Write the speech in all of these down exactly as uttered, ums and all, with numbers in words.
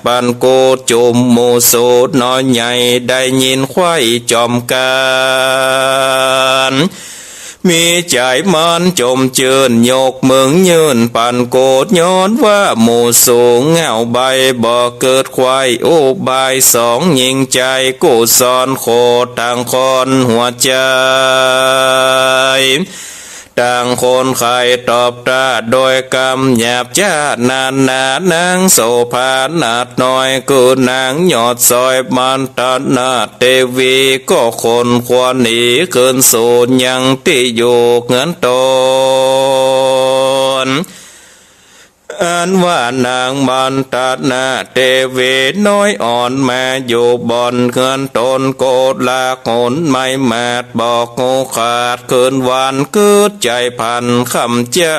ปันโกฏจุมหมู่สูน้อยใหญ่ ได้ยินไขว้จอมกั๋น มีใจ๋มันจมจื้น ยกมือยื่นปันโกฏ ย้อนว่าหมู่สูเหง้าใบ้ บ่เกิดไขว้อุบายสอง ยิ่งใจ๋กุศลโขด ตางคนหัวใจ๋ ตางคนใค่ตอบตราโดยกำหยาบจ๊า นานา นางโสภานาถน้อย คือนางยอดสอยมันตนาเตวี ก็ขนขวัญหนีคืนสู่ยังตี้อยู่เฮือนตน อันว่านางมันตนาเตวีน้อยอ่อน มาอยู่บ่อนเฮือนตน โกฏละหนไม่หมาด บอกฮู้ขาดคืนวัน กึ๊ดใจ๋ผันคำเจ้า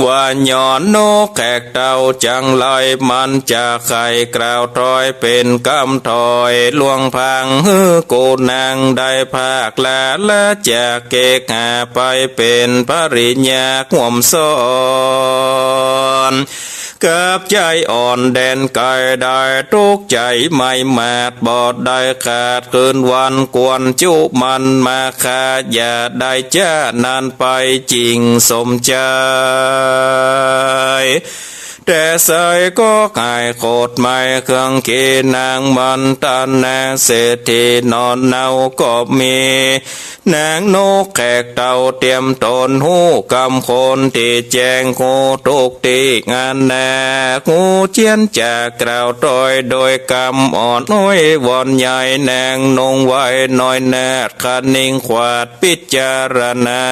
ว่าย้อนนกแขกเต้าจังไร มันจะใค่กล่าวถ้อยเป๋นกำถ้อยลวงพราง หื้อกูนางได้พากลา ละจากเกหาไปเป๋นภริยาฮ่วมซ้อน กับใจ๋อ่อนแดนไก๋ ได้ตุ๊กใจ๋ไม่หมาด บ่ได้ขาดคืนวัน ควรจุมันมาฆ่า อย่าได้จ๊านั้นไป จิ่งสมใจ๋ แต่ใสก็หายโขดไหม้ เครื่องเขนางมันตนาเศรษฐี หนอนเน่าก็มี นางนกแขกเต้าเตียมต๋นฮู้กำคน ตี้แจ้งฮู้ตุ๊กตี้งานนา ฮู้เจียนจากล่าวถ้อยโดยกำอ่อนอ้อยวอนใหญ่ นางนุ่งไหวน้อยนาฏ คะนิงขวาดพิจารณา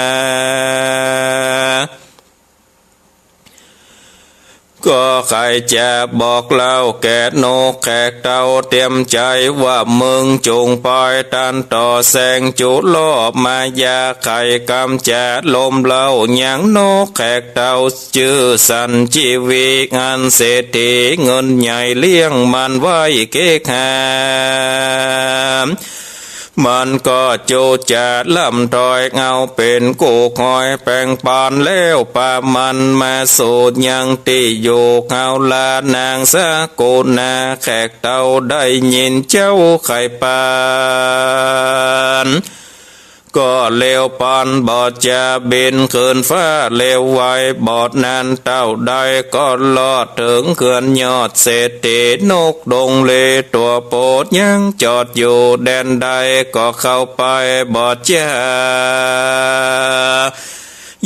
ก็ใค่จะบอกเล่าแก่นกแขกเต้าเตียมใจ๋ ว่ามึงจุ่งปอยตันต่อแสงจุลอบมายา ใค่กำจะลมเล่ายังนกแขกเต้า จื้อสันจีวี อันเศรษฐีเงินใหญ่เลี้ยงมันไว้เกหา มันก็จุจะล่ำถ้อย เอาเป๋นกู้คอยแป่งปัน แล้วปามันมาสู่ยังตี้อยู่ เอาละนางสกุณาแขกเต้า ได้ยินเจ้าใค่ปาน ก็เร็วปันบ่จะบินขึ้นฟ้าเร็วไว บ่นั้นเต้าใดก็ลอดเถิงเฮือนยอดเศรษฐี นกดงเลตั๋วโปดยังจอดอยู่แดนใด ก็เข้าไปบ่จะ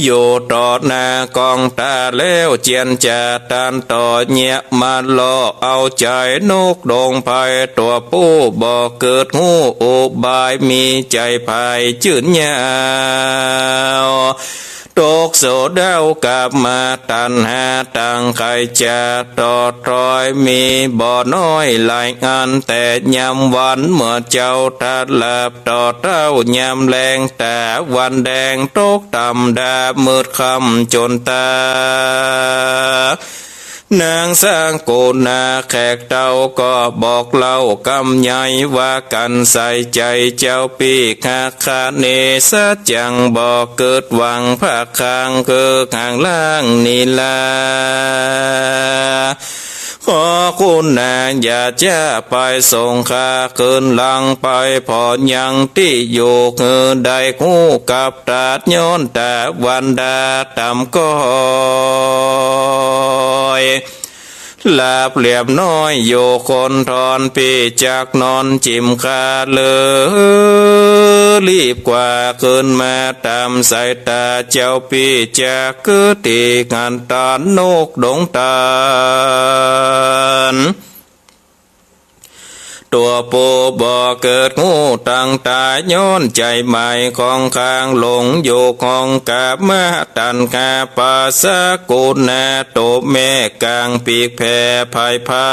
อยู่ต่อหน้ากองตาแล้ว เจียนจะตันต่อเยียะมาล่อเอาใจ๋ นกดงไพรตั๋วผู้บ่เกิดฮู้อุบาย มีใจ๋ผายจื้นยาว ตกโศกเดากลับมาตัณหา ตั้งใค่จะต่อถ้อย มีบ่น้อยหลายอัน แต่ยามวันเมื่อเจ้าทัดหลับ ต่อเต้ายามแลง ต๋าวันแดงตกต่ำดามืดค่ำจนตา นางสกุณาแขกเต้าก็บอกเล่ากำใหญ่ ว่ากั๋นใส่ใจ๋เจ้าปี้คักคะเน สัจจังบ่เกิดหวัง พระคางคือข้างล่างนี้ลา ขอคุณนาอย่าจะไปส่งข้าคืนหลังไป ผ่อยังตี้อยู่ หื้อได้ฮู้กับตาด ย้อนต๋าวันดาต่ำก้อย หลับเหลียบน้อยอยู่คนทอน ปี้จักนอนจิ่มข้าเหลือ รีบกว่าคืนมาต๋ามสายต๋า เจ้าปี้จักคือตี้หันต๋านนกดงตัน ตั๋วผู้บ่เกิดฮู้ตั้งต๋า ย้อนใจ๋ใหม่ของข้างหลงอยู่ห้องกามาตัณหา ปาสกุณาตั๋วแม่กลางปีกแผ่ไพร่พั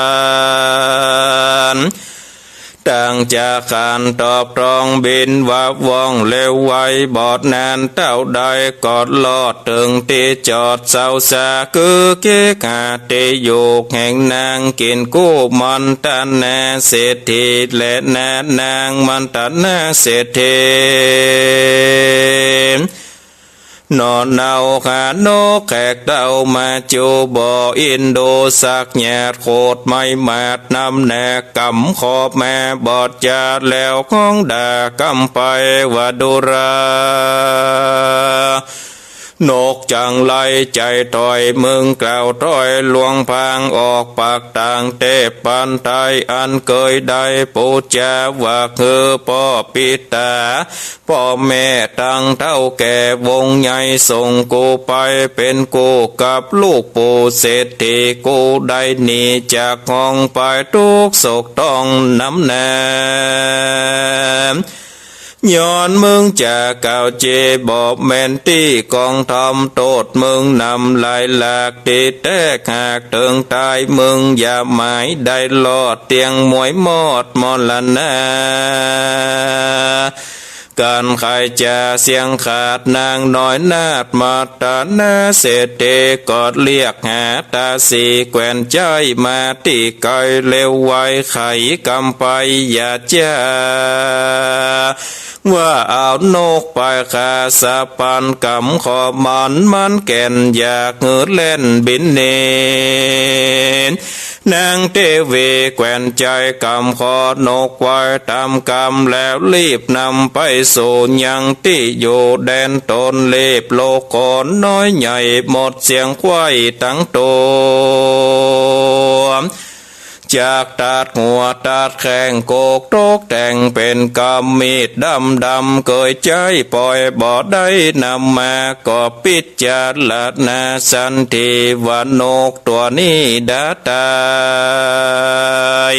น ตั้งจะขานตอบตรองบินวับว่องเร็วไว บ่นั้นเต้าใดก็ลอดเถิงตี้จอดเซาสา คือเกหาตี้อยู่แห่งนางกิ๋นกู้มันตนาเศรษฐี และนานางมันตนาเศรษฐี หน่อเนาหานกแขกเต้ามาจูบ่อินดูสักหยาด โขดไม้หมาดนำแหนกกำขอแม่บ่จา แล้วฮ้องด่ากำไปว่า ดูรา นกจังไรใจ๋ถ้อย มึงกล่าวถ้อยลวงพาง ออกปากต่างเตปปันไต อันเกยได้ปู๋จาว่า หื้อป้อปิตา ป้อแม่ตังเฒ่าแก่วงใหญ่ ส่งกูไปเป๋นกู้กับลูกปู่เศรษฐี กูได้หนีจากห้องไป ตุ๊กข์โศกต้องนำหนา ย้อนมึงจากกล่าวเจบ่แม่นตี้กองธรรม โต้ษมึงนำหลายหลาก ตี้แต๊หากเถิงต๋าย มึงอย่าหมายได้รอด เตียงมวยมอดมรณา ก๋านใค่จ๋าเสียงขาด นางน้อยนาฏมาตานาเศรษฐี ก็เรียกหาต๋าสีแขวนใจ๊ มาตี้ไกลเร็วไว ไขกำไปอย่าจ๊า ว่าเอานกไปฆ่าสะปัน กำขอมันมันแก่น อยากหื้อแล่นบินหนี นางเตวีแขวนใจ๋ กำขอนกไว้ต๋ามกำ แล้วรีบนำไปสู่ยังตี้อยู่แดนต๋น รีบโลกขนน้อยใหญ่ หมดเสียงไขว้ตังตั๋ว จากตัดหัวตัดแข้ง โกกตกแต่งเป๋นกำมีดดำดำ เกยใจ๊ปล่อยบ่ได้นำมา ก็ปิจารณาสันติว่านกตั๋วนี้ดาต๋าย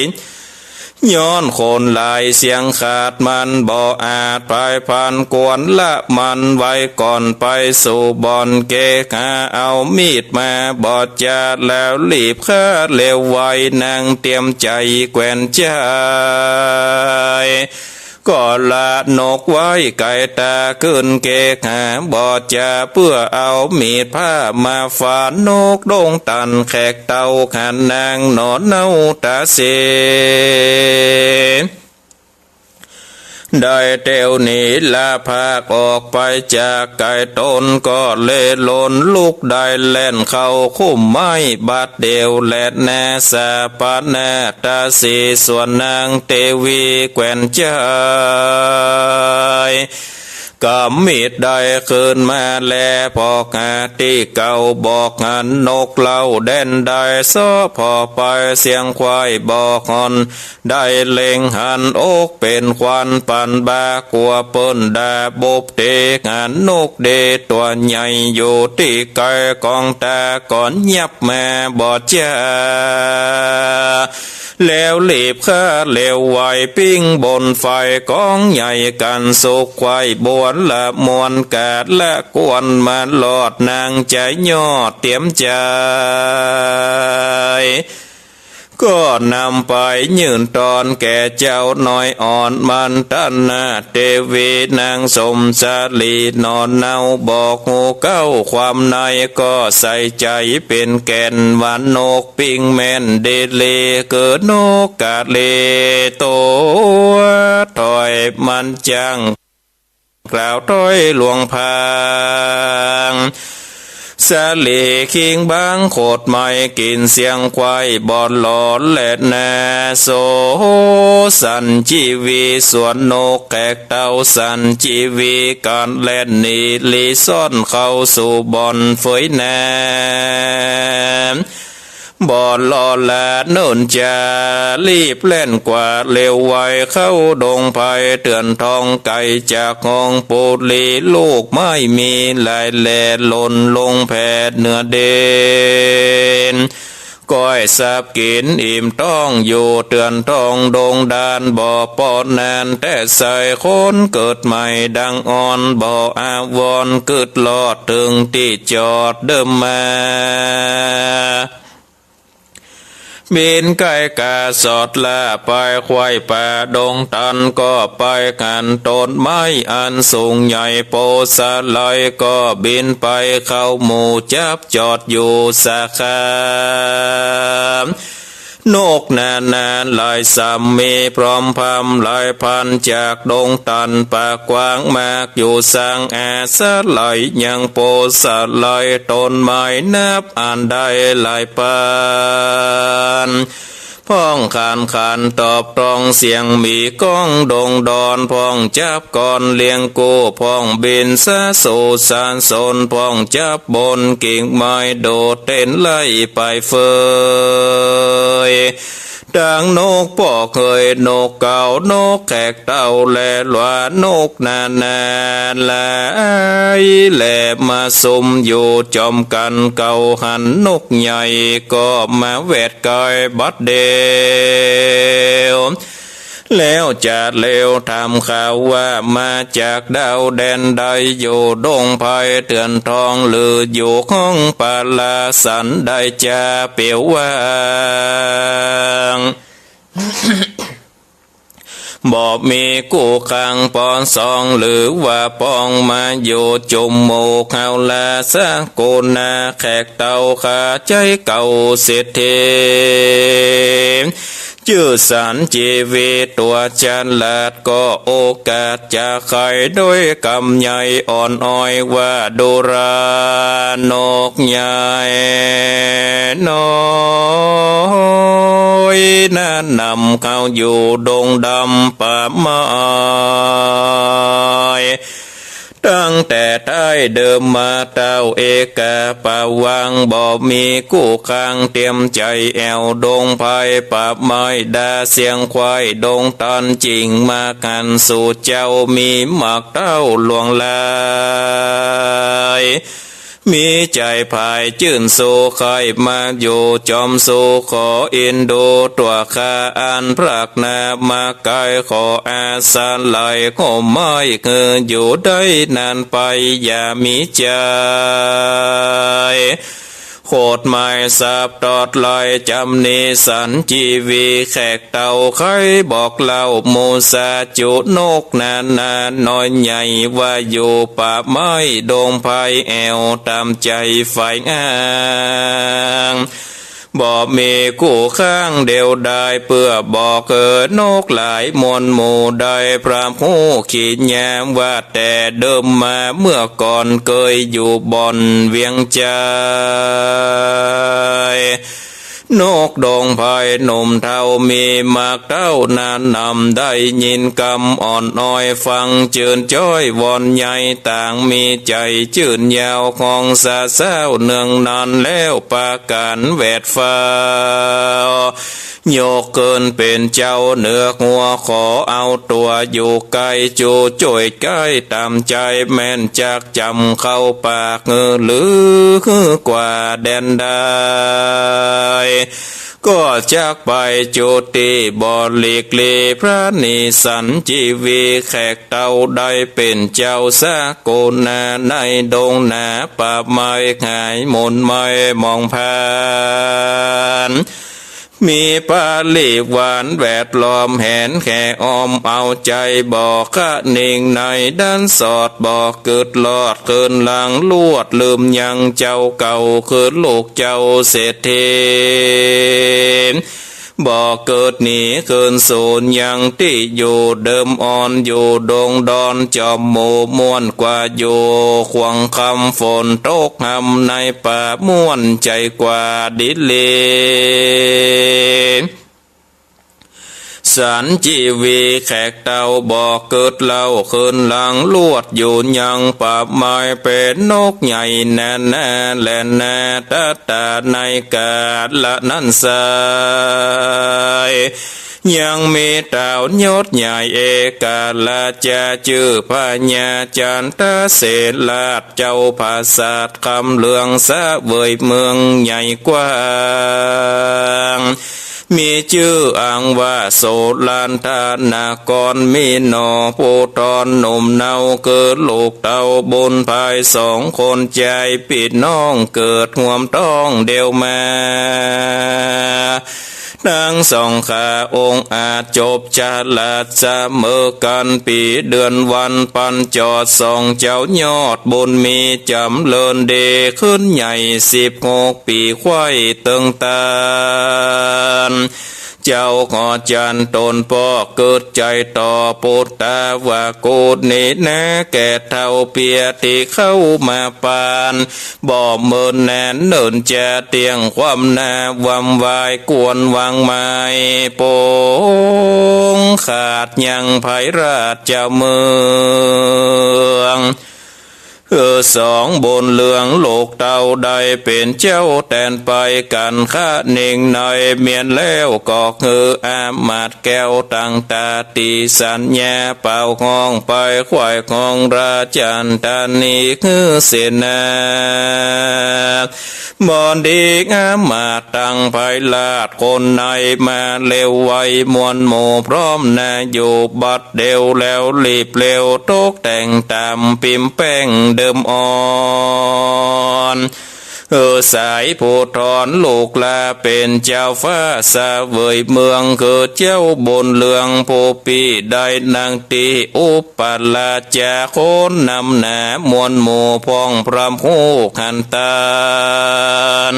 ย้อนคนหลายเสียงขาด มันบ่อาจไปพัน ควรละมันไว้ก่อน ไปสู่บ่อนเกหา เอามีดมาบ่จา แล้วรีบฆ่าเร็วไว นางเตรียมใจ๋แขวนใจ๋ ก็ละนกไว้ไก๋ต๋า ขึ้นเกหาบ่จา เปื้อเอามีดผ้ามาฟันนกดงตัน แขกเต้าหันนางหน่อเนาต๋าสี ได้เตียวหนีละพากออกไปจากไก๋ต๋น ก็เล่นหล่นลุกได้แล่นเข้าคุ้มไม้ บัดเดี่ยวแลนาสะปะนาต๋าสี ส่วนนางเตวีแขวนใจ๋ กำมีดได้คืนมาแล ปอกหาตี้เก่า บอกหันนกเล่าแดนได้ เซาะผ่อไปเสียงไขว้บอกหอน ได้เล็งหันอกเป๋นควันปันบา กั๋วเปิ้นด่าบุบเตกหันนกเดตั๋วใหญ่ อยู่ตี้ไก๋กองต๋าก่อนยับมาบ่จา แล้วรีบฆ่าเร็วไว ปิ้งบนไฟก๋องใหญ่กั๋นสุก ไขว้บวนละมวลกาดละกวน มารอดนางใจ๋ยอดเตรียมใจ๋ ก็นำไปยื่นตอนแก่เจ้าน้อยอ่อน มันตนาเตวีนางสมสาลี หน่อเนาบอกฮู้เก๊าความใน ก็ใส่ใจ๋เป๋นแก่น ว่านกปิ้งแม่นดีหลี เก๋อนกกาลีตั๋วถ้อย มันจั้งกล่าวถ้อยลวงพาง สาลีคิงบางโขดไม้ กิ๋นเสียงไขว้บ่หลอนแลนา โสสัญจีวี ส่วนนกแขกเต้าสัญจีวี ก๋านแล่นหนีหลีซ่อนเข้าสู่บ่อนเฟยนา บ่หล่อหลาเนิ่นจา รีบแล่นกว่าเร็วไว เข้าดงไพรเถื่อนทอง ไก๋จากห้องปุรี ลูกไม้มีหลายแหล่ หล่นลงแผ่เหนือดิน ก้อยสับกิ๋นอิ่มต๊อง อยู่เถื่อนทองดงดาน บ่ปอนานแต๊ใส่ คนเกิดใหม่ดังอ่อน บ่อาวรณ์กึ๊ดรอดเถิงตี้จอดเดิมมา บินไก๋ก๋าสอดล่าไป ไขว้ป่าดงตัน ก็ไปหันต้นไม้อันสูงใหญ่ โปสาไลก็บินไปเข้าหมู่ จับจอดอยู่สาขา ม นกนานาหลายสามมีพร้อมพามหลายพัน จากดงตันป่ากว้างมากอยู่สัง อาศัยยังโปสาหลายต้นไม้นับอันได้หลายปาน พ้องขานขานตอบตองเสียงหมีก้องดงดอน พ้องจับกอนเลี้ยงกู้ พ้องบินสะสูสะสน พ้องจับบนกิ่งไม้โดดเต้นไล่ไปเฟย ตังนกปอกเหย นกเขา นกแขกเต้า และหลานกนานาหลาย และมาซุมอยู่จอมกั๋น เก่าหันนกใหญ่ก็มาแวดใก้บัดเดียว แล้วจะเลวถามข่าวว่ามาจากดาวแดนใด อยู่ดงไพรเถื่อนทอง หรืออยู่ห้องป่าลาสัน ได้จาเปียวว่าง บ่มีกู้ข้างปอสอง หรือว่าปองมาอยู่จุมหมู่เฮาลาสกุณา แขกเต้าข้าใจ๊เก่าเศรษฐี จื้อสันจีวีตั๋วฉลาด ก็โอกาสจะไขด้วยกำใหญ่อ่อนอ้อยว่า ดูรา นกใหญ่น้อยนั้นนำเข้าอยู่ดงดำป่าไม้ ตั้งแต่ไท้เดิมมาเต้า เอกาปะวัง บ่มีกู้ข้างเตียมใจ๋แอ่ว ดงไพรป่าไม้ดาเสียงควาย ดงตันจิ่งมาหันสู่เจ้า มีหมากเต้าหลวงหลาย มีใจ๋ผายจื้นสู่ ใค่มาอยู่จอมสู่ ขอเอ็นดูตั๋วข้าอันพรากหน้ามาไกล ขออาศัยห่มไม้หื้ออยู่ได้นานไป อย่ามีใจ๋โขดหมายสาปตอดไล่ จ๋ำนี้สันจีวีแขกเต้า ใค่บอกเล่าหมู่สาจุ นกนานาน้อยใหญ่ว่าอยู่ป่าไม้ดงไพรแอ่ว ต๋ามใจ๋ใฝ่อ้าง บ่มีกู้ข้างเดียวดาย เปื้อบอกเอ่อนกหลายมวลหมู่ ได้พร่ำฮู้ขีดยามว่า แต่เดิมมาเมื่อก่อน เกยอยู่บ่อนเวียงใจ๋ นกดงไพรหนุ่มเฒ่า มีหมากเต้านั้นนำ ได้ยินกำอ่อนอ้อย ฟังจื้นจ้อยวอนใหญ่ ต่างมีใจ๋จื้นยาว ของสาสาวเนืองนั้น แล้วปากั๋นแวดฟ้าว ยกขึ้นเป๋นเจ้าเหนือหัว ขอเอาตั๋วอยู่ใก้ จูจ้วยใก้ต๋ามใจ๋ แม่นจักจ๋ำเข้าปากหื้อ หรือกว่าแดนใด ก็จักไปจุติบ่หลีกหลี พระนิสันจีวีแขกเต้า ได้เป๋นเจ้าสาโกนา ในดงหนาป่าไม้ หายหมุนไม้มองผ่าน มีปริวารแวดล้อม แหนแห่อ้อมเอาใจ๋ บ่คะนิ่งในด้านสอด บ่กึ๊ดลอดคืนหลังลวด ลืมยังเจ้าเก่า คือลูกเจ้าเศรษฐี บ่เกิดหนีคืนสูญยังตี้อยู่เดิมอ่อน อยู่ดงดอนจอมหมู่ม่วนกว่าอยู่ ขวางค่ำฝนตกหำในป่าม่วนใจ๋กว่าดีหลี สันจีวีแขกเต้า บ่กึ๊ดเล่าคืนหลังลวด อยู่ยังป่าไม้เป๋นนกใหญ่นานาแลนา ตะตาในกาละนั้นไส้ ยังมีเต้ายศใหญ่เอการาจา จื้อพญาจันทเสนราช เจ้าผาสาทคำเหลือง เสวยเมืองใหญ่กว้าง มีจื้ออังว่าโสรันทนคร มีหน่อผู้ตอนหนุ่มเนา คือลูกเต้าบุญภายสองคน ใจ๋ปี้น้องเกิดฮ่วมต๊องเดียวมา ตังสองข้าองค์อาจจบจาระเสมอกั๋น ปี๋เดือนวันปันจอดสองเจ้ายอดบุญมีจ๋ำเริญเดขึ้นใหญ่สิบหกปี๋ไขว้เติงตาน เจ้าขอจันต๋นป้อเกิดใจ๋ต่อปุตตาวกุฏนี้นา แก่เฒ่าเปียตี้เข้ามาปาน บ่เมินนานเนิ่นจะเตี้ยงความหน้า วำวายกวนวางไม้ ปงขาดยังไพร่ราชเจ้าเมือง เออ สองบุญเรืองลูกเต้าได้เป๋นเจ้าแตนไป กั๋นคะเน่งในเมียนแล้ว ก็คืออามาตย์แก้วตังตาตี้สัญญา เป่าฮ้องไปไขว้ของราชันทานีคือเสนา บ่อนดีอามาตย์ตังไพร่ราชคนในมาเร็วไว มวลหมู่พร้อมนาอยู่บัดเดียว แล้วรีบเร็วตกแต่งต๋ามปิ่มแป้งเดิมอ่อน เออ สายผู้ถอนลูกหล้าเป๋นเจ้าฟ้าเสวยเมือง คือเจ้าบุญเรืองผู้ปี้ได้นั่งตี้อุปราชา คนนำหน้ามวลหมู่พ่องพร่ำฮู้ขันตาน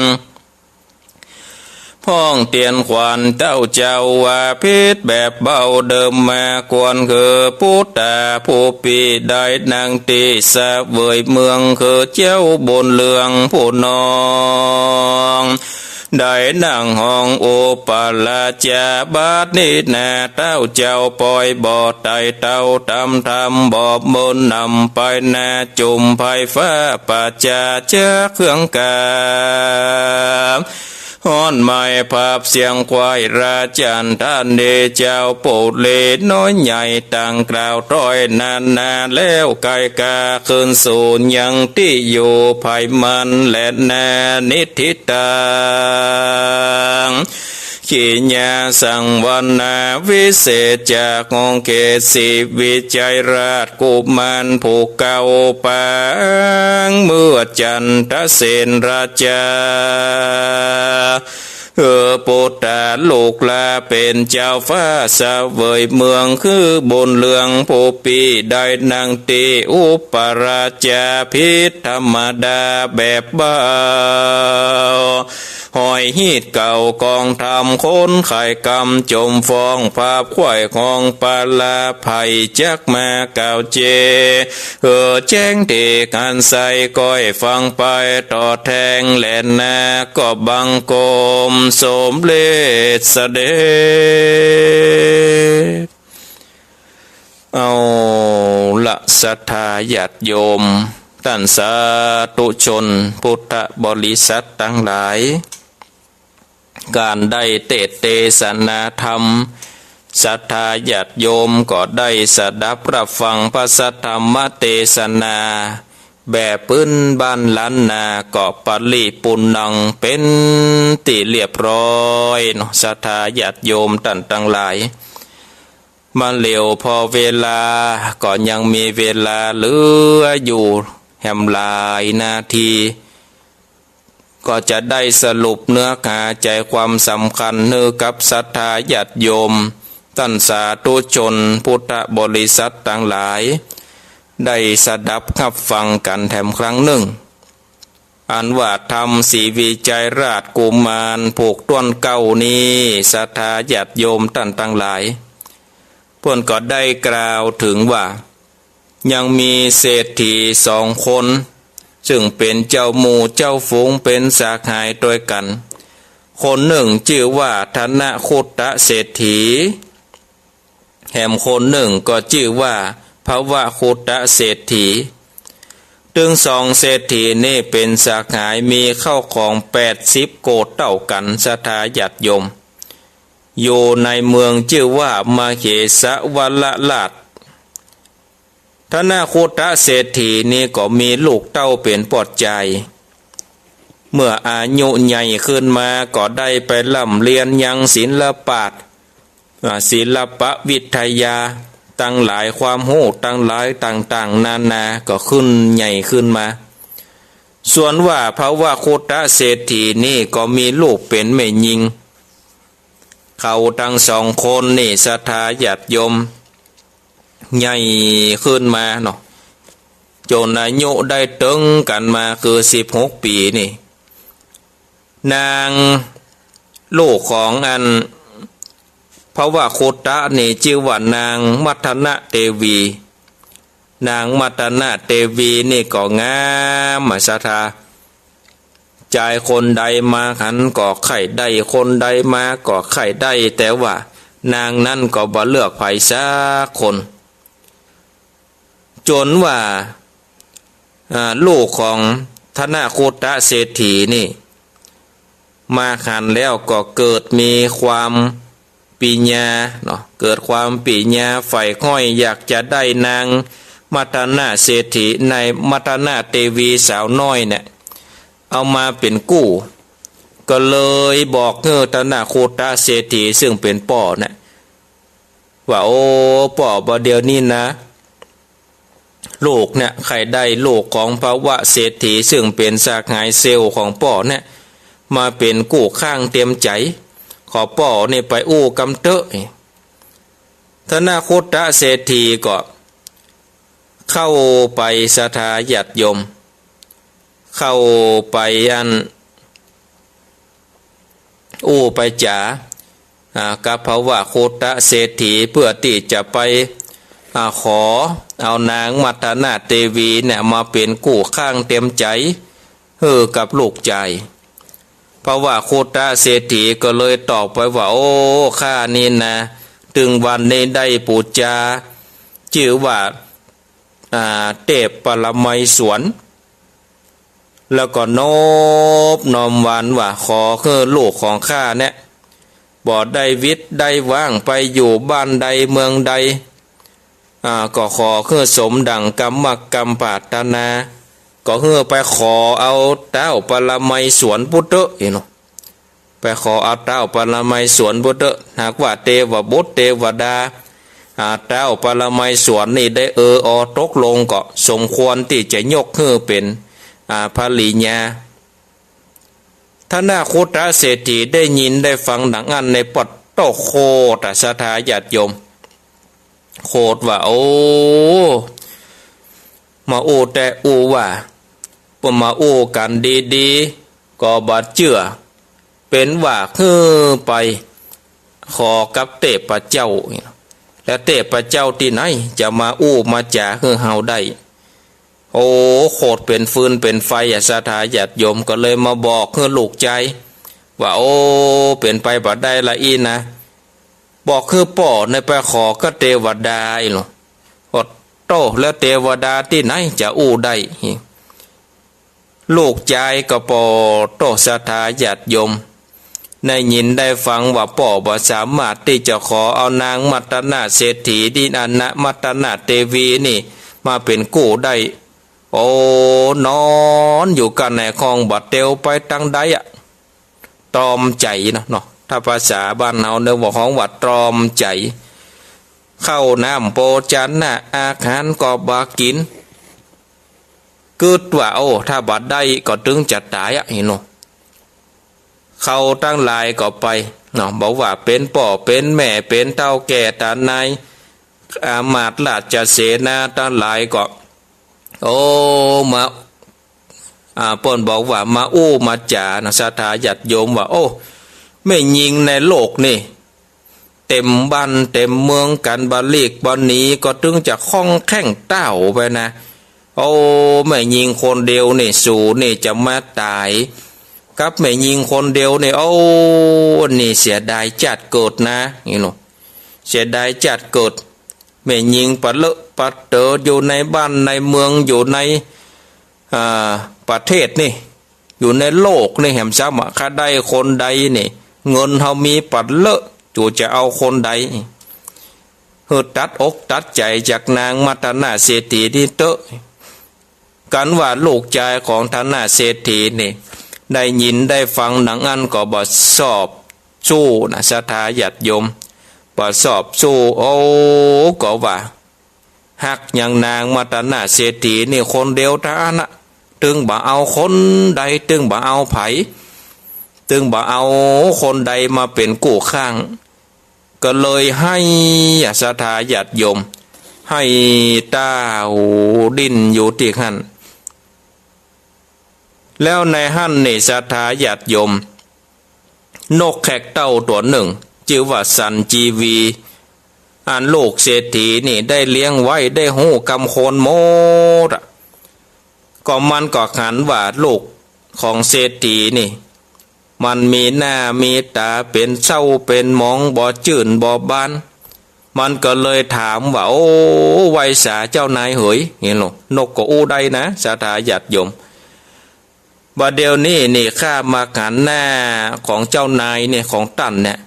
พ่องเตียนขวัญเต้าเจ้าว่าผิดแบบเบาเดิมมาก่อน คือปุตตาผู้ปี้ได้นั่งตี้เสวยเมือง คือเจ้าบุญเรืองผู้น้อง ได้นั่งห้องอุปราชา บัดนี้นาเต้าเจ้าปอยบ่ไต่เต้าต๋ามธรรม บ่เมินนำไปนาจุ่มไพร่ฟ้าประจา จักเครื่องกาฮ้อนไหม้ผับเสียงไขว้ราชันทานี เจ้าปุรีน้อยใหญ่ต่างกล่าวถ้อยนานา แล้วไกลกาคืนสู่ยังตี้อยู่ไพร่มันแลนา นิทธิตัง ขีญาสังวรรณา วิเศษจากห้องเขตศรีวิชัยราชกุมารผู้เก่าปาง เมื่อจันทเสนราชา เออ ปุตตาลูกหล้าเป๋นเจ้าฟ้าเสวยเมือง คือบุญเรืองผู้ปี้ได้นั่งตี้อุปราชา ผิดธรรมดาแบบเบา ห้อยฮีตเก่ากองธรรม คนขายกรรมจมฟ้อง ผับไขว้ของปราภัย จักมากล่าวเจ เออ แจ้งตี้กั๋นใส่ก้อยฟังไปต่อแทงแลนา ก็บังคมสมเร็จเสด็จ เอาละศรัทธาญาติโยม ต้านสาธุชนพุทธบริษัทตังหลาย ก๋านได้เตสน์เตสนาธรรม ศรัทธาญาติโยมก็ได้สดับฮับฟังพระสัทธรรมเตสนา แบบปื้นบ้านล้านนา ก็ปริปูรณ์เป๋นตี้เรียบร้อยเนาะ ศรัทธาญาติโยมต้านตังหลาย มาเหลียวผ่อเวลา ก็ยังมีเวลาเหลืออยู่แหมหลายนาที ก็จะได้สรุปเนื้อหาใจ๋ความสำคัญหื้อกับศรัทธาญาติโยม ต้านสาธุชนพุทธบริษัทตังหลาย ได้สดับฮับฟังกั๋นแถมครั้งนึ่ง อันว่าธรรมศรีวิชัยราชกุมารผูกต้นเกล้านี้ ศรัทธาญาติโยมต้านตังหลาย เปิ้นก็ได้กล่าวเถิงว่า ยังมีเศรษฐีสองคน ซึ่งเป๋นเจ้าหมู่เจ้าฝูง เป๋นสหายตวยกั๋น คนนึ่งจื้อว่าธนครุฑเศรษฐี แหมคนนึ่งก็จื้อว่าภวครุฑเศรษฐี ตึงสองเศรษฐีนี้เป๋นสหาย มีข้าวของแปดสิบโกฏเต้ากั๋น ศรัทธาญาติโยม อยู่ในเมืองจื้อว่ามเหสวรราช ธนครุฑเศรษฐีนี้ก็มีลูกเต้าเป๋นปอดจาย เมื่ออายุใหญ่ขึ้นมาก็ได้ไปร่ำเรียนยังศิลปะ อ่า ศิลปวิทยาตังหลาย ความฮู้ตังหลายต่างๆ นานา ก็ขึ้นใหญ่ขึ้นมา ส่วนว่าภวครุฑเศรษฐีนี้ก็มีลูกเป๋นแม่ญิง เขาตังสองคนนี่ศรัทธาญาติโยม ใหญ่ขึ้นมาเนาะ จ๋นอายุได้เถิงกั๋นมาคือสิบหกปี๋นี่ นางลูกของอันภวะคุตตะนี่จื้อว่านางมัทนะเตวี นางมัทนะเตวีนี่ก็งามอะศรัทธา จายคนใดมาหันก็ใค่ได้ คนใดมาก็ใค่ได้ แต่ว่านางนั้นก็บ่เลือกใผสักคน จ๋นว่า อ่า ลูกของธนคุตตะเศรษฐีนี่ มาหันแล้วก็เกิดมีความปริญญาเนาะ เกิดความปริญญาใฝ่ใค่อยอยากจะได้นางมัทนะเศรษฐี นางมัทนะเตวีสาวน้อยเนี่ย เอามาเป๋นกู้ ก็เลยบอกหื้อธนคุตตะเศรษฐีซึ่งเป๋นป้อเนี่ย ว่า โอ้ ป้อ บ่าเดี่ยวนี้นะ ลูกเนี่ยใค่ได้ลูกของภวะเศรษฐีซึ่งเป๋นสหายเซลล์ของป้อเนี่ย มาเป๋นกู้ข้างเตรียมใจ๋ ขอป้อเนี่ยไปอู้กำเต๊อะ ธนคุตตะเศรษฐีก็เข้าไปศรัทธาญาติโยม เข้าไปอัน อู้ไปจ๋า อ่า กับภวะคุตตะเศรษฐีเปื้อตี้จะไป อ่า ขอเอานางมัทนะเตวีเนี่ยมาเป๋นกู้ข้างเตรียมใจ๋หื้อกับลูกจาย ภวะคุตตะเศรษฐีก็เลยตอบไปว่า โอ้ ข้านี่นะ ตึงวันนี้ได้ปู๋จา จื้อว่า อ่า เตพปรมัยสวน แล้วก็นบน้อมวานว่า ขอหื้อลูกของข้าเนี่ย บ่ได้วิตได้ว่างไปอยู่บ้านใดเมืองใด อ่า ก็ขอหื้อสมดั่งกำมักกำปรารถนา ก็หื้อไปขอเอาต๊าวปรมัยสวนปู้นเต๊อะ เนาะ ไปขอเอาต๊าวปรมัยสวนปู้นเต๊อะ หากว่าเตวบุตรเตวดา อ่า ต๊าวปรมัยสวนนี่ได้เออออตกลงก็สมควรตี้จะยกหื้อเป๋น อ่า ภริยา ธนคุตตะเศรษฐีได้ยินได้ฟังดังอั้นในปัดโต้โขดอะศรัทธาญาติโยม โขดว่า โอ้ มาอู้แต๊อู้ว่า ปอมาอู้กั๋นดีๆ ก็บ่เจื้อ เป๋นว่าหื้อไปขอกับเตพเจ้า แล้วเตพเจ้าตี้ไหนจะมาอู้มาจ๋าหื้อเฮาได้ โอ้ โขดเป๋นฟืนเป๋นไฟอะศรัทธาญาติโยม ก็เลยมาบอกหื้อลูกจายว่า โอ้ เป๋นไปบ่ได้ละอี้นะ บอกหื้อป้อเนี่ยไปขอกับเตวดาอี้เนาะ โอ้โต้ แล้วเตวดาตี้ไหนจะอู้ได้ ลูกจายก็ปอโต้ศรัทธาญาติโยม ได้ยินได้ฟังว่าป้อบ่สามารถตี้จะขอเอานางมัทนะเศรษฐีตี้อันนะ มัทนะเตวีนี่มาเป๋นกู้ได้ โอ้ นอนอยู่กั๋นในห้องบ่เตียวไปตังใดอะ ตรอมใจ๋เนาะ เนาะ ถ้าภาษาบ้านเฮาเนี่ยว่าฮ้องว่าตรอมใจ๋ ข้าวน้ำโภชนะอาหารก็บ่กิ๋น กึ๊ดว่า โอ้ ถ้าบ่ได้ก็ตึงจะต๋ายอะ เนาะ เขาตังหลายก็ไปเนาะ บ่ว่าเป๋นป้อเป๋นแม่ เป๋นเฒ่าแก่ต๋านาย อำมาตย์ราชเสนาตังหลายก็ โอ้ มา อ่า เปิ้นบอกว่ามาอู้มาจ๋านะ ศรัทธาญาติโยมว่า โอ้ แม่ญิงในโลกนี่ เต็มบ้านเต็มเมืองกั๋น บ่หลีกบ่หนี ก็ตึงจะคล่องแคล่งแต๊วไปนะ โอ้ แม่ญิงคนเดียวนี่ สูนี่จะมาต๋ายกับแม่ญิงคนเดียวนี่ โอ้ นี่เสียดายจาติเกิดนะ นี่เนาะ เสียดายจาติเกิด แม่ญิงปะเลอะปะเต๋ออยู่ในบ้านในเมือง อยู่ใน อ่า ประเทศนี่ อยู่ในโลกนี่ แหมซ้ำอะ ข้าได้คนใดนี่ เงินเฮามีปะเลอะ จูจะเอาคนใด หื้อตัดอกตัดใจ๋จากนางมัทนะเศรษฐีนี่เต๊อะ กั๋นว่าลูกจายของธนเศรษฐีนี่ ได้ยินได้ฟังดังอั้นก็บ่ชอบชู้นะ ศรัทธาญาติโยม บ่ชอบชู้ โอ้ ก็ว่า ฮักยังนางมัทนะเศรษฐีนี่คนเดียวเต้าอั้นนะ ตึงบ่เอาคนใด ตึงบ่เอาใผ ตึงบ่เอาคนใดมาเป๋นกู้ข้าง ก็เลยไห้อะศรัทธาญาติโยม ไห้ต๋าดิ้นอยู่ตี้หั้น แล้วในหั้นนี่ศรัทธาญาติโยม นกแขกเต้าตั๋วนึ่ง จื้อว่าสันจีวี อันลูกเศรษฐีนี่ได้เลี้ยงไว้ ได้ฮู้กำโคนหมดอะ ก็มันก็หันว่าลูกของเศรษฐีนี่ มันมีหน้ามีต๋าเป๋นเศร้าเป๋นหมอง บ่จื้นบ่บาน มันก็เลยถามว่า โอ้ ไหว้สาเจ้านายเหย นี่โล นกก็อู้ได้นะ ศรัทธาญาติโยม บ่าเดี่ยวนี้นี่ข้ามาหันหน้าของเจ้านายเนี่ย ของต้านเนี่ย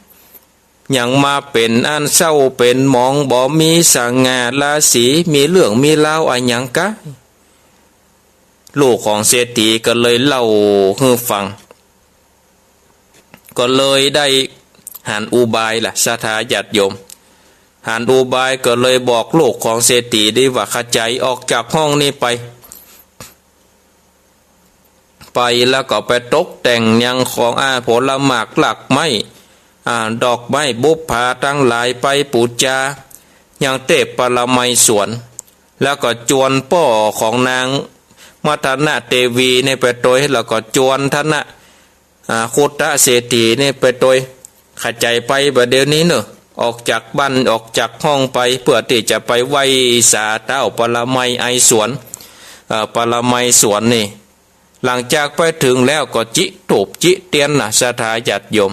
ยังมาเป๋นอันเศร้าเป๋นหมอง บ่มีสง่าราศี มีเรื่องมีราวอะหยังกะ ลูกของเศรษฐีก็เลยเล่าหื้อฟัง ก็เลยได้หันอุบายล่ะ ศรัทธาญาติโยม หันอุบายก็เลยบอกลูกของเศรษฐีได้ว่า ขะใจ๋ออกจากห้องนี้ไป ไปแล้วก็ไปตกแต่งยังของ อ่า ผลหมากรากไม้ อ่า ดอกไม้บุปผาตังหลายไปปู๋จา ยังเตพปรมัยสวน แล้วก็จวนป้อของนางมัทนาเตวีเนี่ยไปตวย แล้วก็จวนธนะ อ่า คุตตะเศรษฐีเนี่ยไปตวย ขะใจ๋ไปบ่าเดี่ยวนี้เน่อ ออกจากบ้าน ออกจากห้องไป เปื้อตี้จะไปไหว้สาเต้าปรมัยไอสวน เอ่อ ปรมัยสวนนี่ หลังจากไปเถิงแล้วก็จิธูปจิเตียนน่ะ ศรัทธาญาติโยม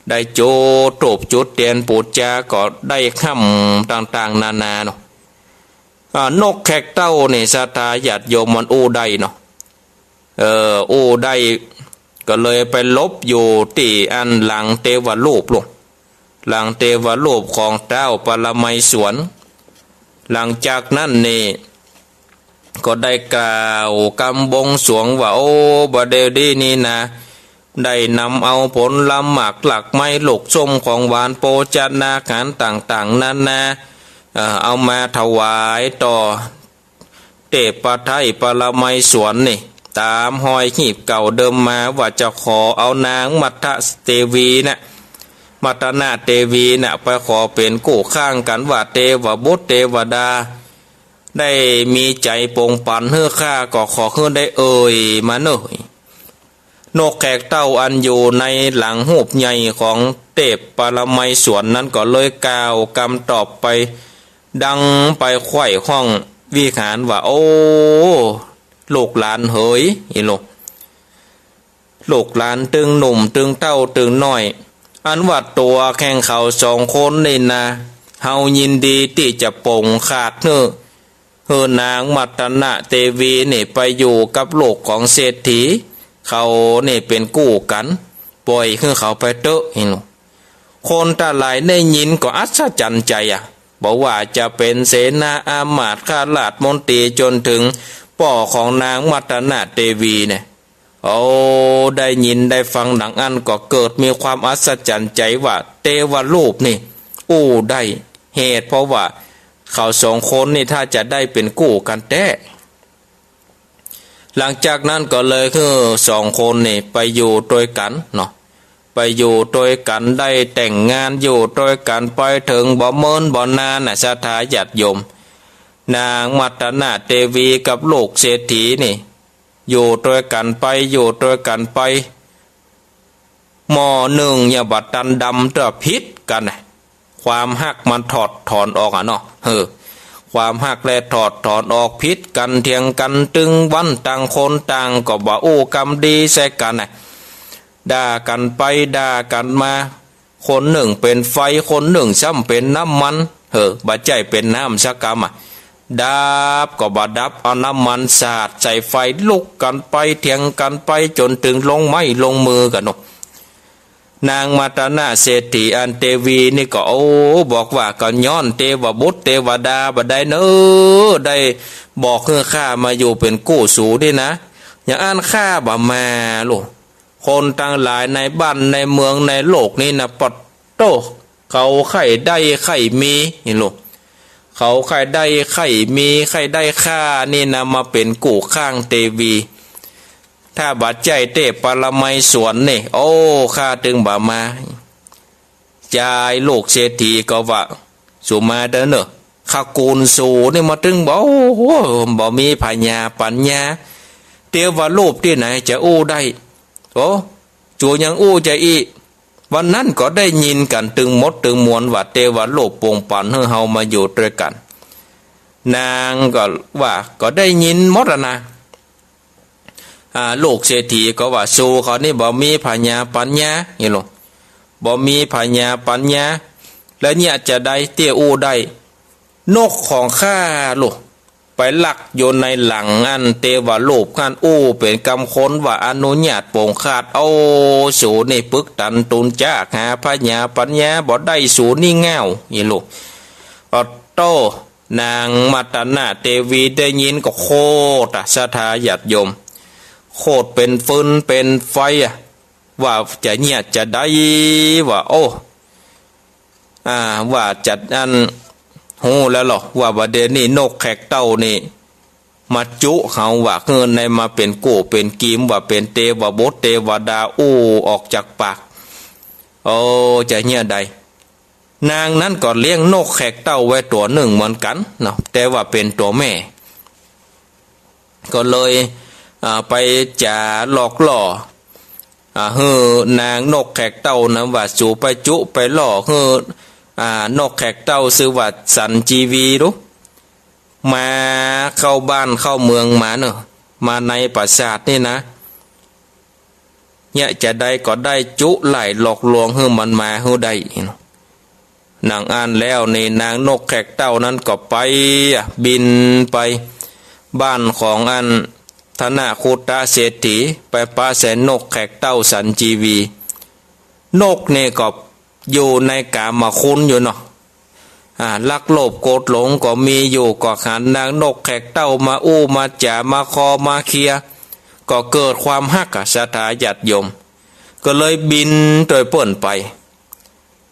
ได้จุดธูปจุดเตียนปู๋จา ก็ได้คำต่างๆ นานาเนาะ อ่า นกแขกเต้านี่ ศรัทธาญาติโยม มันอู้ได้เนาะ เออ อู้ได้ ก็เลยไปหลบอยู่ตี้อันหลังเตวรูปลูก หลังเตวรูปของเต้าปรมัยสวน หลังจากนั้นนี่ ก็ได้กล่าวกำบวงสรวงว่า โอ้ บ่าเดี่ยวนี้นี่นา ได้นำเอาผลหมากรากไม้ ลูกส้มของหวานโภชนาหารต่างๆ นานา เอ่อ เอามาถวายต่อเตพไทยปรมัยสวนนี่ ต๋ามฮอยฮีบเก่าเดิมมา ว่าจะขอเอานางมัทเตวีน่ะ มัทนาเตวีน่ะ ไปขอเป๋นกู้ข้างกั๋นว่า เตวบุตรเตวดา ได้มีใจ๋ปงปันหื้อข้า ก็ขอหื้อได้เอ่ยมาเน่อ นกแขกเต้าอันอยู่ในหลังฮูปใหญ่ของเตพปรมัยสวนนั้นก็เลยกล่าวกำตอบไป ดังไปไขว่ห้องวิหารว่า โอ้ ลูกหลานเหย อีโล ลูกหลานตึงหนุ่มตึงเฒ่าตึงน้อย อันว่าตั๋วแห่งเขาสองคนนี่นา เฮายินดีตี้จะปลงขาดหื้อ หื้อนางมัทนาเตวีนี่ไปอยู่กับลูกของเศรษฐี เขานี่เป๋นกู้กั๋น ป่อยหื้อเขาไปเต๊อะ อีโล คนตังหลายได้ยินก็อัศจรรย์ใจ๋อะ บ่ว่าจะเป๋นเสนาอามาตย์ ข้าราชมนตรี จ๋นเถิงป้อของนางมัทนาเตวีเนี่ย โอ้ ได้ยินได้ฟังดังอั้นก็เกิดมีความอัศจรรย์ใจ๋ว่า เตวรูปนี่อู้ได้ เหตุเพราะว่าเขาสองคนนี่ถ้าจะได้เป๋นกู้กั๋นแต๊ หลังจากนั้นก็เลยหื้อสองคนนี่ไปอยู่ตวยกั๋นเนาะ ไปอยู่ตวยกั๋น ได้แต่งงานอยู่ตวยกั๋นไปเถิงบ่เมินบ่นานน่ะ ศรัทธาญาติโยม นางมัทนาเตวีกับลูกเศรษฐีนี่ อยู่ตวยกั๋นไป อยู่ตวยกั๋นไป หม้อนึ่งยังบ่ตันดำเตื้อผิดกั๋นน่ะ ความฮักมันถอดถอนออกอะเนาะ เออ ความฮักแลถอดถอนออก ผิดกั๋นเถียงกั๋นตึงวัน ต่างคนต่างก็บ่อู้กำดีใส่กั๋นน่ะ ด่ากั๋นไปด่ากั๋นมา คนนึ่งเป๋นไฟ คนนึ่งซ้ำเป๋นน้ำมัน เออ บ่ใจ้เป๋นน้ำสักกำอะ ดับก็บ่ดับ เอาน้ำมันสาดใส่ไฟ ลุกกั๋นไปเถียงกั๋นไปจ๋นเถิงลงไม้ลงมือกั๋นเนาะ นางมัทนาเศรษฐีอันเตวีนี่ก็ โอ้ บอกว่า ก็ย้อนเตวบุตรเตวดาบ่ได้เน่อ ได้บอกหื้อข้ามาอยู่เป๋นกู้สูนี่นะ อย่างอั้นข้าบ่มาลูก คนตังหลายในบ้านในเมืองในโลกนี้นะ ปะโต้ เขาใค่ได้ใค่มี นี่ลูก เขาใค่ได้ใค่มี ใค่ได้ข้านี่นะ มาเป๋นกู้ข้างเตวี ถ้าบ่ใจ้เตพปรมัยสวนนี่ โอ้ ข้าตึงบ่มา จ ยายลูกเศรษฐีก็ว่า สูมาเต๊อะเน่อ ข้ากู๋นสูนี่มาตึงบ่ โอ้โห บ่มีผญาปั๋ญญา เตวะรูปตี้ไหนจะอู้ได้ โอ้ สูยังอู้จะอี้ วันนั้นก็ได้ยินกั๋นตึงหมดตึงมวลว่าเตวะรูปปงปันหื้อเฮามาอยู่ตวยกั๋น นางก็ว่า ก็ได้ยินหมดอะนะ อ่า ลูกเศรษฐีก็ว่า สูเขานี่บ่มีผญาปั๋ญญา นี่ลูก บ่มีผญาปั๋ญญา แล้วเนี่ยจะใดเตี้ยอู้ได้ นกของข้าลูก ไปลักอยู่ในหลังอันเตวะรูปหั้น อู้เป๋นกำคนว่าอนุญาตปงคาด โอ้ สูนี่ปึกตันตูนจ๊าก หาผญาปั๋ญญาบ่ได้ สูนี่ง่าว นี่ลูก โอ้โต้ นางมัตตนาเตวีได้ยินก็โขดอะ ศรัทธาญาติโยม โขดเป๋นฟืนเป๋นไฟอะ ว่าจะเนี่ยจะใด ว่า โอ้ อ่า ว่าจะอั้น ฮู้แล้วลอ ว่าบ่าเดี่ยวนี้นกแขกเต้านี่ มาจุเขาว่า หื้อในมาเป๋นกู้เป๋นกีม ว่าเป๋นเตวะบุตรเตวะดา อู้ออกจากปาก โอ้ จะเนี่ยใด นางนั้นก็เลี้ยงนกแขกเต้าไว้ตั๋วนึ่งเหมือนกั๋นเนาะ แต่ว่าเป๋นตั๋วแม่ ก็เลย อ่า ไปจ๋าหลอกล่อ อ่า หื้อนางนกแขกเต้านั้นว่า สูไปจุไปล่อหื้อ อ่า นกแขกเต้าจื้อว่าสันจีวีลูก มาเข้าบ้านเข้าเมืองมาเน่อ มาในปราสาทนี่นะ เนี่ยจะใดก็ได้จุไล่หลอกลวงหื้อมันมาหื้อได้ นางอั้นแล้วนี่ นางนกแขกเต้านั้นก็ไปอะ บินไปบ้านของอันธนคุตตะเศรษฐี ไปปะใส่นกแขกเต้าสันจีวี นกนี่ก็อยู่ในกามคุณอยู่เนาะ อ่า รักโลภโกรธหลงก็มีอยู่ ก็หันนางนกแขกเต้ามาอู้มาจ๋า มาคอมาเคลียร์ ก็เกิดความฮักอะ ศรัทธาญาติโยม ก็เลยบินตวยเปิ้นไป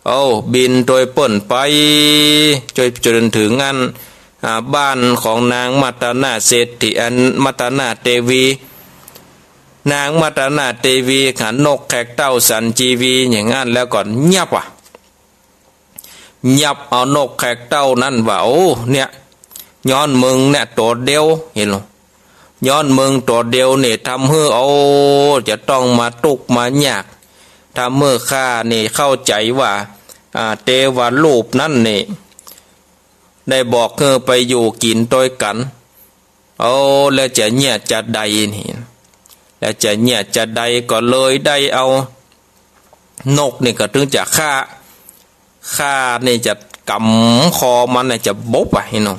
โอ้ บินตวยเปิ้นไป จน จนเถิงอัน อ่า บ้านของนางมัตตนาเศรษฐี อันมัตตนาเตวี นางมัตตนาเตวีหันนกแขกเต้าสันจีวีอย่างอั้นแล้วก็เงียบอะ เงียบ เอานกแขกเต้านั้นว่า โอ้ เนี่ย ย้อนมึงเนี่ยตั๋วเดียว หันก่อ ย้อนมึงตั๋วเดียวนี่ทำหื้อ โอ้ จะต้องมาตุ๊กข์มายาก ทำหื้อข้านี่เข้าใจ๋ว่า อ่า เตวะรูปนั้นนี่ ได้บอกหื้อไปอยู่กิ๋นตวยกั๋น โอ้ แล้วจะเนี่ยจะใดนี่ แล้วจะเนี่ยจะใด ก็เลยได้เอานกนี่ก็เถิงจะฆ่า ฆ่านี่จะกำคอมันน่ะ จะบุบอะ หันก่อ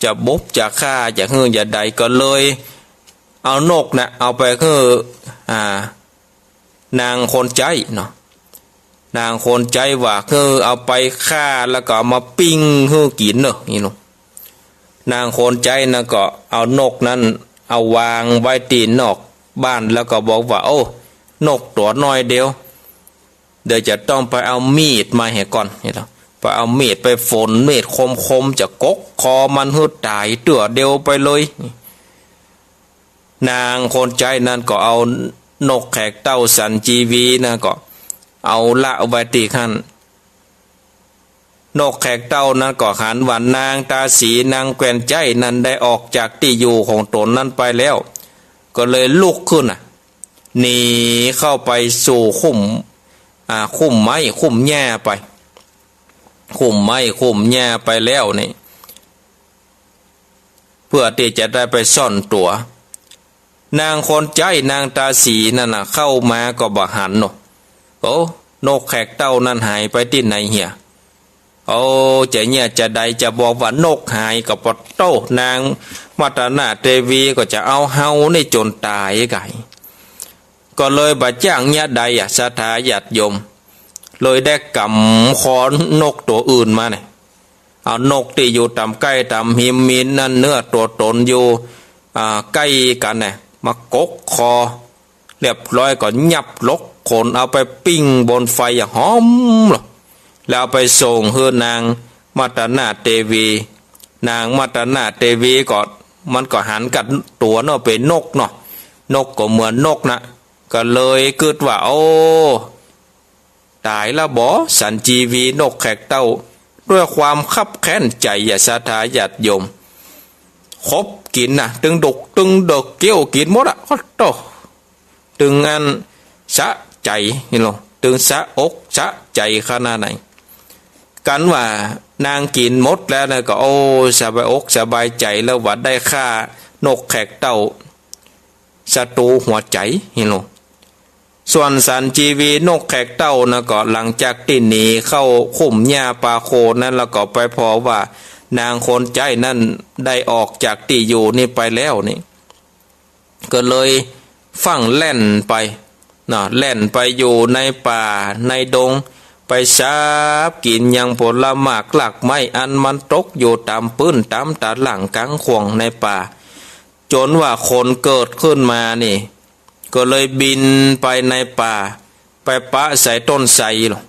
จะบุบจะฆ่า จะหื้อจะใด ก็เลยเอานกน่ะ เอาไปหื้อ อ่า นางคนใจ๊เนาะ นางคนใจ๊ว่า หื้อเอาไปฆ่าแล้วก็เอามาปิ้งหื้อกิ๋นเน่อ หันก่อ นางคนใจ๊นั้นก็เอานกนั้นเอาวางไว้ตี้นอกบ้าน แล้วก็บอกว่า โอ้ นกตั๋วน้อยเดียว เดี๋ยวจะต้องไปเอามีดมาเหียก่อน หันก่อ ไปเอามีดไปฝน มีดคมๆ จะกกคอมันหื้อต๋ายเตื้อเดียวไปเลย นางคนใจ๊นั้นก็เอานกแขกเต้าสันจีวีนั้นก็เอาละไว้ตี้หั้น นกแขกเต้านั้นก็หันว่านางตาสีนางแควนใจ๊นั้นได้ออกจากตี้อยู่ของต๋นนั้นไปแล้ว ก็เลยลุกขึ้นน่ะ หนีเข้าไปสู่คุ้ม อ่า คุ้มไม้คุ้มหญ้าไป คุ้มไม้คุ้มหญ้าไปแล้วนี่ เพื่อตี้จะได้ไปซ่อนตั๋ว นางคนใจ๊นางตาสีนั้นน่ะ เข้ามาก็บ่หันเนาะ โอ้ นกแขกเต้านั้นหายไปตี้ไหนเหีย โอ้ จะเนี่ยจะใด จะบอกว่านกหายก็ปะโต้ นางมัตตนาเตวีก็จะเอาเฮานี่จ๋นต๋ายไก่ ก็เลยบ่จ้างเนี่ยใดอะ ศรัทธาญาติโยม เลยได้กำคอนกตั๋วอื่นมาเนี่ย เอานกตี้อยู่ต๋ามใก้ต๋ามฮิมมีนั่นเนื้อตั๋วต๋นอยู่ อ่า ใก้กั๋นเนี่ย มากกคอ เรียบร้อยก็ยับลกขนเอาไปปิ้งบนไฟอย่างหอมเลย แล้วเอาไปส่งหื้อนางมัตตนาเตวี นางมัตตนาเตวีก็ มันก็หันกั๋นตั๋วเนาะ เป๋นนกเนาะ นกก็เหมือนนกนะ ก็เลยกึ๊ดว่า โอ้ ต๋ายละบ่ สันจีวีนกแขกเต้า ด้วยความคับแค้นใจ๋อะ ศรัทธาญาติโยม ขบกิ๋นนะ ตึงดุกตึงเดิกเกี้ยวกิ๋นหมดอะ โอ้โธ่ ตึงอันสะใจ๋นี่ลอ ตึงสะอกสะใจ๋ขนาดไหน กันว่านางกิ๋นหมดแล้วนะก็ โอ้ สบายอกสบายใจ๋แล้วว่าได้ฆ่านกแขกเต้า ศัตรูหัวใจ๋นี่ลอ ส่วนสันจีวีนกแขกเต้านะก็ หลังจากตี้หนีเข้าคุ้มหญ้าป่าโคนนั้นแล้วก็ ไปผ่อว่านางคนใจ๊นั้นได้ออกจากตี้อยู่นี่ไปแล้วนี่ ก็เลยฟั่งแล่นไปเนาะ แล่นไปอยู่ในป่าในดง ไปสาบกิ๋นยังผลหมากรากไม้อันมันตกอยู่ต๋ามปื้นต๋ามตะล่างก๋างข่วงในป่า จ๋นว่าคนเกิดขึ้นมานี่ ก็เลยบินไปในป่า ไปปะใส่ต้นไทรลอ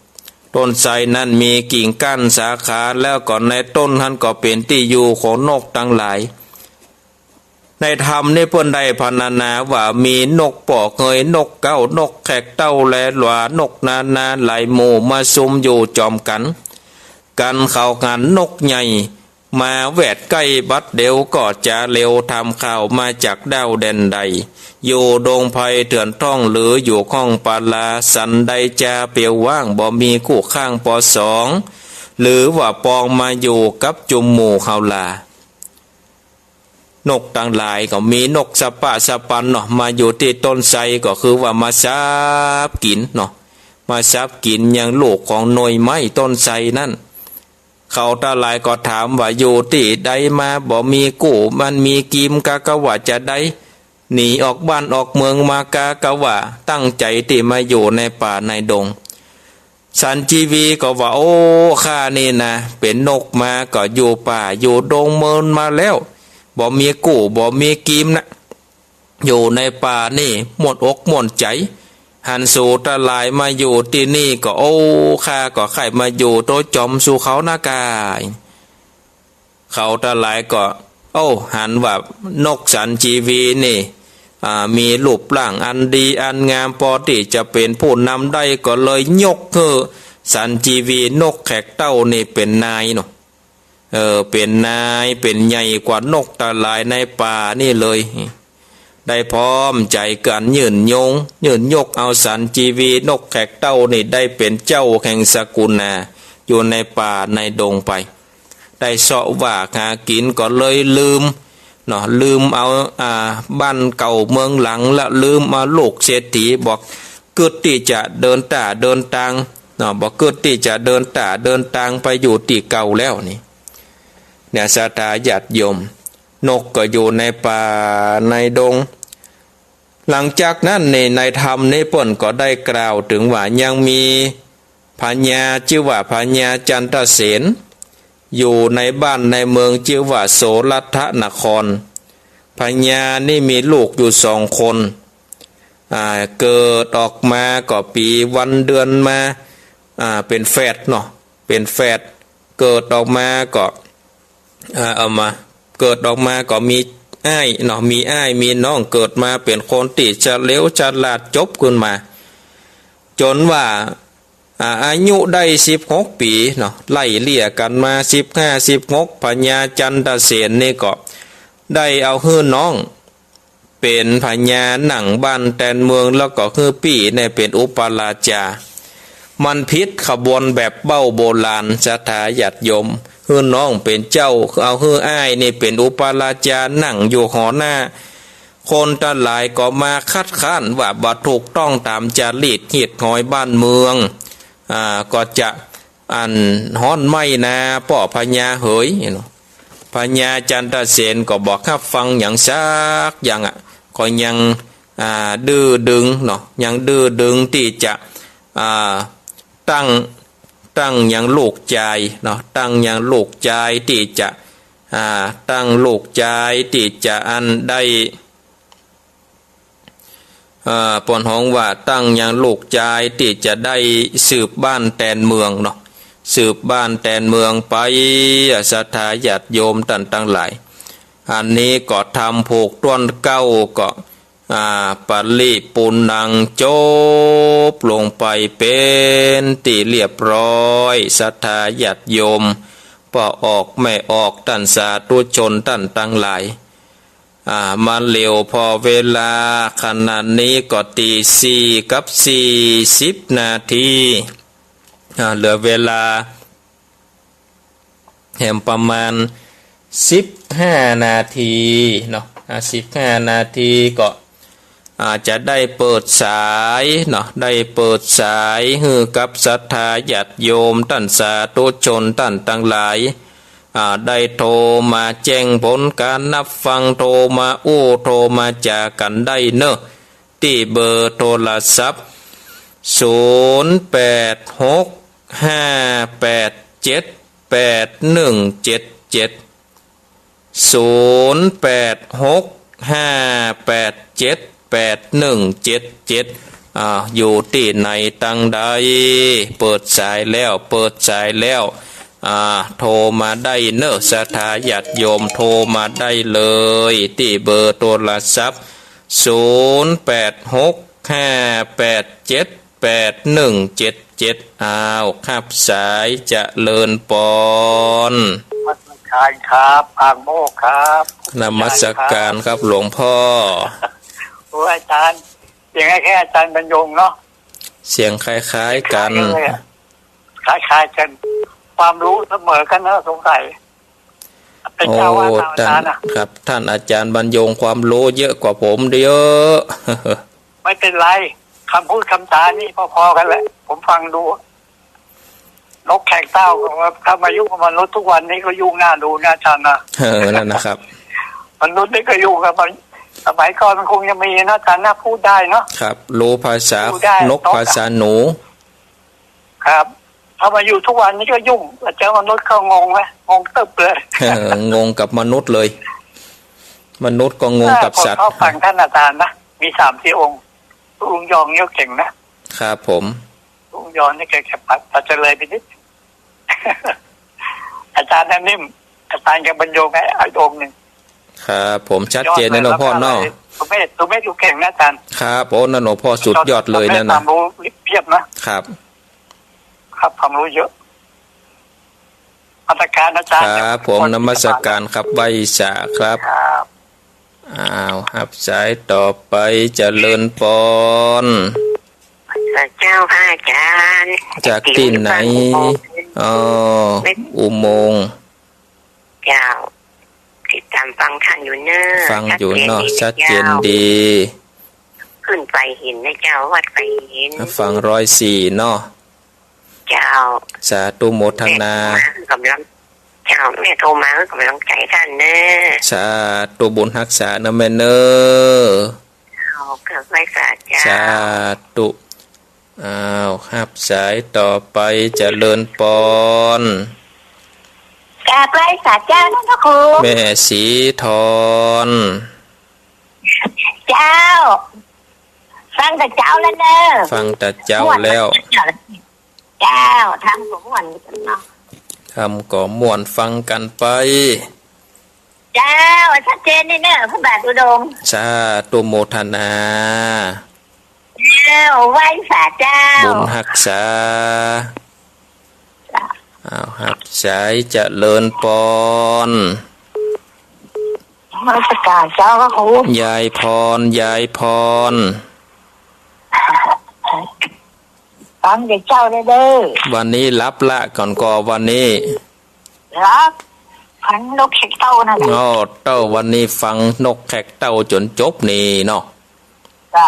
ต้นไทรนั้นมีกิ่งก้านสาขา แล้วก็ในต้นหั้นก็เป๋นตี้อยู่ของนกตังหลาย ในธรรมนี่เปิ้นได้พรรณนาว่ามีนกป่อเฮย นกเก๊า นกแขกเต้า และหลานกนานาหลายหมู่มาซุมอยู่จ๋อมกั๋น กั๋นเขาหันนกใหญ่ มาแวดใก้บัดเดียวก็จาเร็ว ถามข่าวมาจากด้าวแดนใด อยู่ดงไพรเถื่อนท่องหรืออยู่ฮ่องปาลา สันใดจาเปรียวว่าง บ่มีกู้ข้างปอสอง หรือว่าปองมาอยู่กับจุมหมู่เฮาลา นกตังหลายก็มีนกสะปะสะปันเนาะ มาอยู่ตี้ต้นไทรก็คือว่ามาสาบกิ๋นเนาะ มาสาบกิ๋นยังลูกของหน่วยไม้ต้นไทรนั้น เขาตังหลายก็ถามว่าอยู่ตี้ใดมา บ่มีกู้มันมีกีมกา กาว่าจาใด หนีออกบ้านออกเมืองมากา กาว่าตั้งใจ๋ตี้มาอยู่ในป่าในดง สันจีวีก็ว่า โอ้ ข้านี่นะ เป๋นนกมาก็อยู่ป่าอยู่ดงเมินมาแล้ว บ่มีกู้บ่มีกีมนะ อยู่ในป่านี่ม่วนอกม่วนใจ๋ หันสูตังหลายมาอยู่ตี้นี่ก็ โอ้ ข้าก็ใค่มาอยู่โตจ๋อมสูเขานะก้า เขาตังหลายก็ โอ้ หันว่านกสันจีวีนี่ อ่า มีรูปร่างอันดีอันงาม ปอตี้จะเป๋นผู้นำได้ ก็เลยยกหื้อสันจีวีนกแขกเต้านี่เป๋นนายเนาะ เออ เป๋นนาย เป๋นใหญ่กว่านกตังหลายในป่านี่เลย ได้พร้อมใจ๋กั๋นยื่นยง ยื่นยกเอาสันจีวีนกแขกเต้านี่ได้เป๋นเจ้าแห่งสกุลนา อยู่ในป่าในดงไป ได้เซาะว่าหากิ๋นก็เลยลืมเนาะ ลืมเอา อ่า บ้านเก่าเมืองหลัง และลืมเอาลูกเศรษฐี บ่กึ๊ดตี้จะเดินต้าเดินตางเนาะ บ่กึ๊ดตี้จะเดินต้าเดินตางไปอยู่ตี้เก่าแล้วนี่ เนี่ย ศรัทธาญาติโยม นกก็อยู่ในป่าในดง หลังจากนั้นนี่ ในธรรมนี้เปิ้นก็ได้กล่าวเถิงว่ายังมีพญาจื้อว่าพญาจันทเสน อยู่ในบ้านในเมืองจื้อว่าโสรัตนคร พญานี่มีลูกอยู่สองคน อ่า เกิดออกมาก็ปี๋วันเดือนมา อ่า เป๋นแฝดเนาะ เป๋นแฝด เกิดออกมาก็ อ่า เอามา เกิดออกมาก็มีอ้ายเนาะ มีอ้ายมีน้อง เกิดมาเป๋นคนตี้เฉลียวฉลาดจบขึ้นมา จ๋นว่า อ่า อายุได้สิบหกปี๋เนาะ ไล่เลี่ยกั๋นมา สิบห้า สิบหก พญาจันทเสนนี่ก็ได้เอาหื้อน้อง เป๋นพญานั่งบ้านแตนเมือง แล้วก็หื้อปี้เนี่ยเป๋นอุปราชา มันผิดขบวนแบบเบ้าโบราณ ศรัทธาญาติโยม หื้อน้องเป๋นเจ้า เอาหื้ออ้ายนี่เป๋นอุปราชานั่งอยู่หอหน้า คนตังหลายก็มาคัดค้านว่าบ่ถูกต้องต๋ามจารีตฮีตฮอยบ้านเมือง อ่า ก็จะ อันฮ้อนไหม้นาป้อพญาเหยเนาะ พญาจันทเสนก็บ่ฮับฟังหยังสักอย่างอะ ก็ยัง อ่า ดื้อดึงเนาะ ยังดื้อดึงตี้จะ อ่า ตั้ง ตั้งยังลูกจายเนาะ ตั้งยังลูกจายตี้จะ อ่า ตั้งลูกจายตี้จะอันได้ อ่า เปิ้นฮ้องว่าตั้งยังลูกจายตี้จะได้สืบบ้านแตนเมืองเนาะ สืบบ้านแตนเมืองไป ศรัทธาญาติโยมต้านตังหลาย อันนี้ก็ธรรมผูกต้วนเก๊าก็ อ่า ปริปุณณัง จบลงไปเป๋นตี้เรียบร้อย ศรัทธาญาติโยม ป้อออกแม่ออก ต้านสาธุชนต้านตังหลาย อ่า มาเร็วผ่อเวลา ขณะนี้ก็ตีสี่กับสี่สิบนาที อ่า เหลือเวลา แหมประมาณสิบห้านาทีเนาะ อ่า สิบห้านาทีก็ อ่า จะได้เปิดสายเนาะ ได้เปิดสายหื้อกับศรัทธาญาติโยมต้านสาธุชนต้านตังหลาย อ่า ได้โทรมาแจ้งผลก๋านนับฟัง โทรมาอู้ โทรมาจ๋ากั๋นได้เนาะ ตี้เบอร์โทรศัพท์ ศูนย์แปดหกห้าแปดเจ็ดแปดหนึ่งเจ็ดเจ็ด ศูนย์แปดหกห้าแปดเจ็ดแปดหนึ่งเจ็ดเจ็ด อ่า อยู่ตี้ไหนตังใด เปิดสายแล้ว เปิดสายแล้ว อ่า โทรมาได้เนาะ ศรัทธาญาติโยมโทรมาได้เลย ตี้เบอร์โทรศัพท์ ศูนย์แปดหกห้าแปดเจ็ดแปดหนึ่งเจ็ดเจ็ด อ้าว ฮับสาย เจริญปอน นมัสก๋านครับ ปางโมกข์ครับ นมัสก๋านครับหลวงพ่อ โอ้ อาจ๋ารย์ เสียงคล้ายๆ อาจ๋ารย์บรรยงเนาะ เสียงคล้ายๆ กั๋น คล้ายๆ กันเลยอะ คล้ายๆ กัน ความรู้เสมอกันนะ สงสัย เป็นเจ้าอาวาส โอ้ อาจ๋ารย์นะ ต้าน ครับ ต้านอาจ๋ารย์บรรยงความรู้เยอะกว่าผมเยอะ ไม่เป็นไร กำพูดกำจ๋านี่พอๆ กั๋นแหละ ผมฟังดู นกแขกเต้า ถ้ามายุ่งกับมนุษย์ทุกวันนี้ก็ยุ่งน่าดูนะอาจ๋ารย์นะ เออ นั่นนะครับ มนุษย์นี่ก็ยุ่งกับมัน สมัยก่อนมันคงยังมีนะอาจ๋ารย์นะ พูดได้เนาะ ครับ รู้ภาษา พูดได้ นก นกอะ ภาษาหนู ครับ ถ้ามาอยู่ทุกวันนี้ก็ยุ่ง เจอมนุษย์ก็งงนะ งงตึ๊บเลย เออ งงกับมนุษย์เลย มนุษย์ก็งงกับสัตว์ เออ ผมชอบฟังท่านอาจ๋ารย์นะ มีสามสี่องค์ ลุงยองเนี่ยเก่งนะ ครับผม ลุงยองนี่แก แกปัด ปัดเจริญไปนิด อาจ๋ารย์นั่นนิ่ม อาจ๋ารย์แกบรรยงไอ้ ไอ้องค์หนึ่ง ครับผม ชัดเจนเลยหลวงพ่อเนาะ สุเมธ สุเมธอยู่เก่งนะอาจ๋ารย์ ครับ โอ้ นั่นหลวงพ่อสุดยอดเลยนั่นนะ ความรู้เพียบนะ ครับ ครับ ความรู้เยอะ นมัสก๋านอาจ๋ารย์ ครับผม นมัสก๋านครับ ไหว้สาครับ ครับ อ้าว ฮับสายต่อไป เจริญปอน เจ้าค่ะอาจ๋ารย์ จากตี้ไหน อ๋อ อุโมงค์ เจ้า ติดต๋ามฟังท่านอยู่เนาะ ฟังอยู่เนาะ ชัดเจนดี ชัดเจนดี ขึ้นไปหินนะเจ้า วัดไปหิน ฟังร้อยสี่เนาะ เจ้า สาธุโมทนา แม่โทรมาหื้อกำลัง เจ้า แม่โทรมาหื้อกำลังใจ๋ต้านเนาะ สาธุบุญฮักษาเนาะแม่เนาะ เจ้า กราบไหว้สาเจ้า สาธุ อ้าว ฮับสายต่อไป เจริญปอน กราบไหว้สาเจ้านะพระครู แม่ศรีทร เจ้า ฟังแต่เจ๊าแล้วเนาะ ฟังแต่เจ๊าแล้ว ม่วน เจ้า ธรรมก็ม่วนเนาะ ธรรมก็ม่วน ฟังกั๋นไป เจ้า ชัดเจนดีเนาะ พระบาทอุดม สาธุโมทนา เจ้า ไหว้สาเจ้า บุญฮักษา เจ้า อ้าว ฮับสาย เจริญปอน นมัสก๋านเจ้าพระครู ยายพร ยายพร ฟังแต่เจ๊าเน่อเด้อ วันนี้หลับละก่อนก่อวันนี้ หลับ ฟังนกแขกเต้านั่นแหละ อ้อ เต้า วันนี้ฟังนกแขกเต้าจ๋นจบนี่เนาะ เจ้า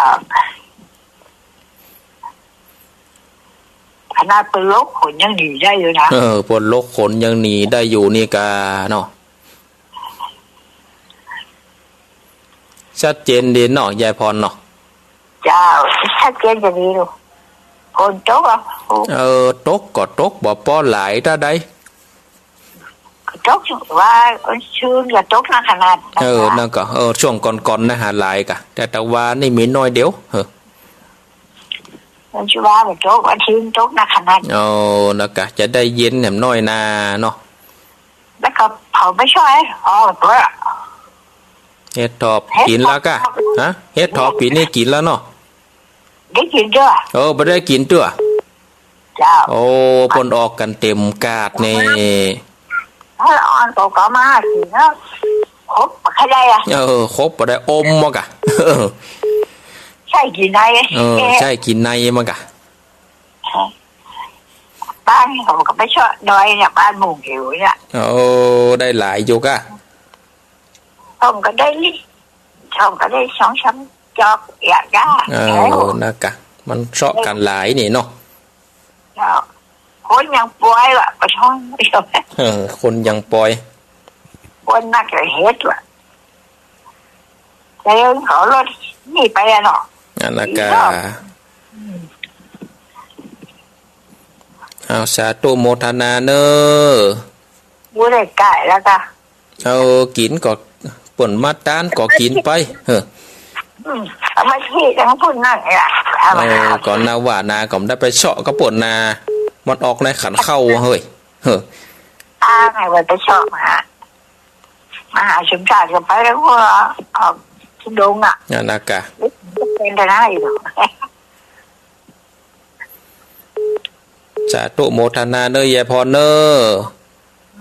ขนาดเปิ้นหลบขนยังหนีได้เลยนะ เออ เปิ้นหลบขนยังหนีได้อยู่นี่กาเนาะ ชัดเจนดีเนาะ ยายพรเนาะ เจ้า ชัดเจนจะดีลูก ฝนตกอ่ะ เออ ตกก็ตกบ่ปอหลายเต้าใด ตกว่าชื้นก็ตกนักขนาด เออ นั่นก็ เออ ช่วงก่อนๆ นะหาหลายกะ แต่ตะวานี่มีน้อยเดียว เออ มันจะว่าบ่ตก ว่าชื้นตกนักขนาด เออ นั่นกะ จะได้เย็นแหมน้อยนาเนาะ แล้วก็เผาไม่ช่อย อ๋อ ตัว เห็ดถอบกิ๋นแล้วก่ะ ฮะ เห็ดถอบปี๋นี้กิ๋นแล้วเนาะ ได้กิ๋นเตื้อ เออ บ่ได้กิ๋นเตื้อ เจ้า โอ้ เปิ้นออกกั๋นเต็มกาดนี่ ถ้าอ่อนก็ ก็มากิ๋นเนาะ ครบบ่ได้อะ เออ ครบบ่ได้ อมบ่ก่ะ ใช้กิ๋นใน เออ ใช้กิ๋นในบ่ก่ะ บ้านเขาก็ไปเซาะดอยเนี่ย บ้านหมู่หิวเนี่ย โอ้ ได้หลายอยู่ก่ะ ต้มก็ได้ ต้มก็ได้สองสามจอก อยากได้ เออ นะก่ะ มันเซาะกั๋นหลายนี่เนาะ เจ้า คนยังป่วยว่ะ ไปท่อง เออ คนยังป่วย ป่วยหนักเลยเห็ดว่ะ แต่เขาลดนี่ไปอะเนาะ อันนะก่ะ เอา สาธุโมทนาเน้อ บ่ได้ก๋ายแล้วก่ะ เอา กิ๋นก็เปิ้นมาต้านก็กิ๋นไป เฮ้อ อืม เอามาที่ทางพุ้นนั่นแหละ เอามา เออ ก่อนนาว่านาก็บ่ได้ไปเซาะกับเปิ้นนา มันออกในขันเข้า เฮ้ย เฮ้อ อ่า ไงว่าไปเซาะมา มาหาสมชาติก็ไปแล้วก็ออกทุดงค์อะ อันนะก่ะ เป็นแต่นั้นอยู่ สาธุโมทนาเน้อยายพรเน้อ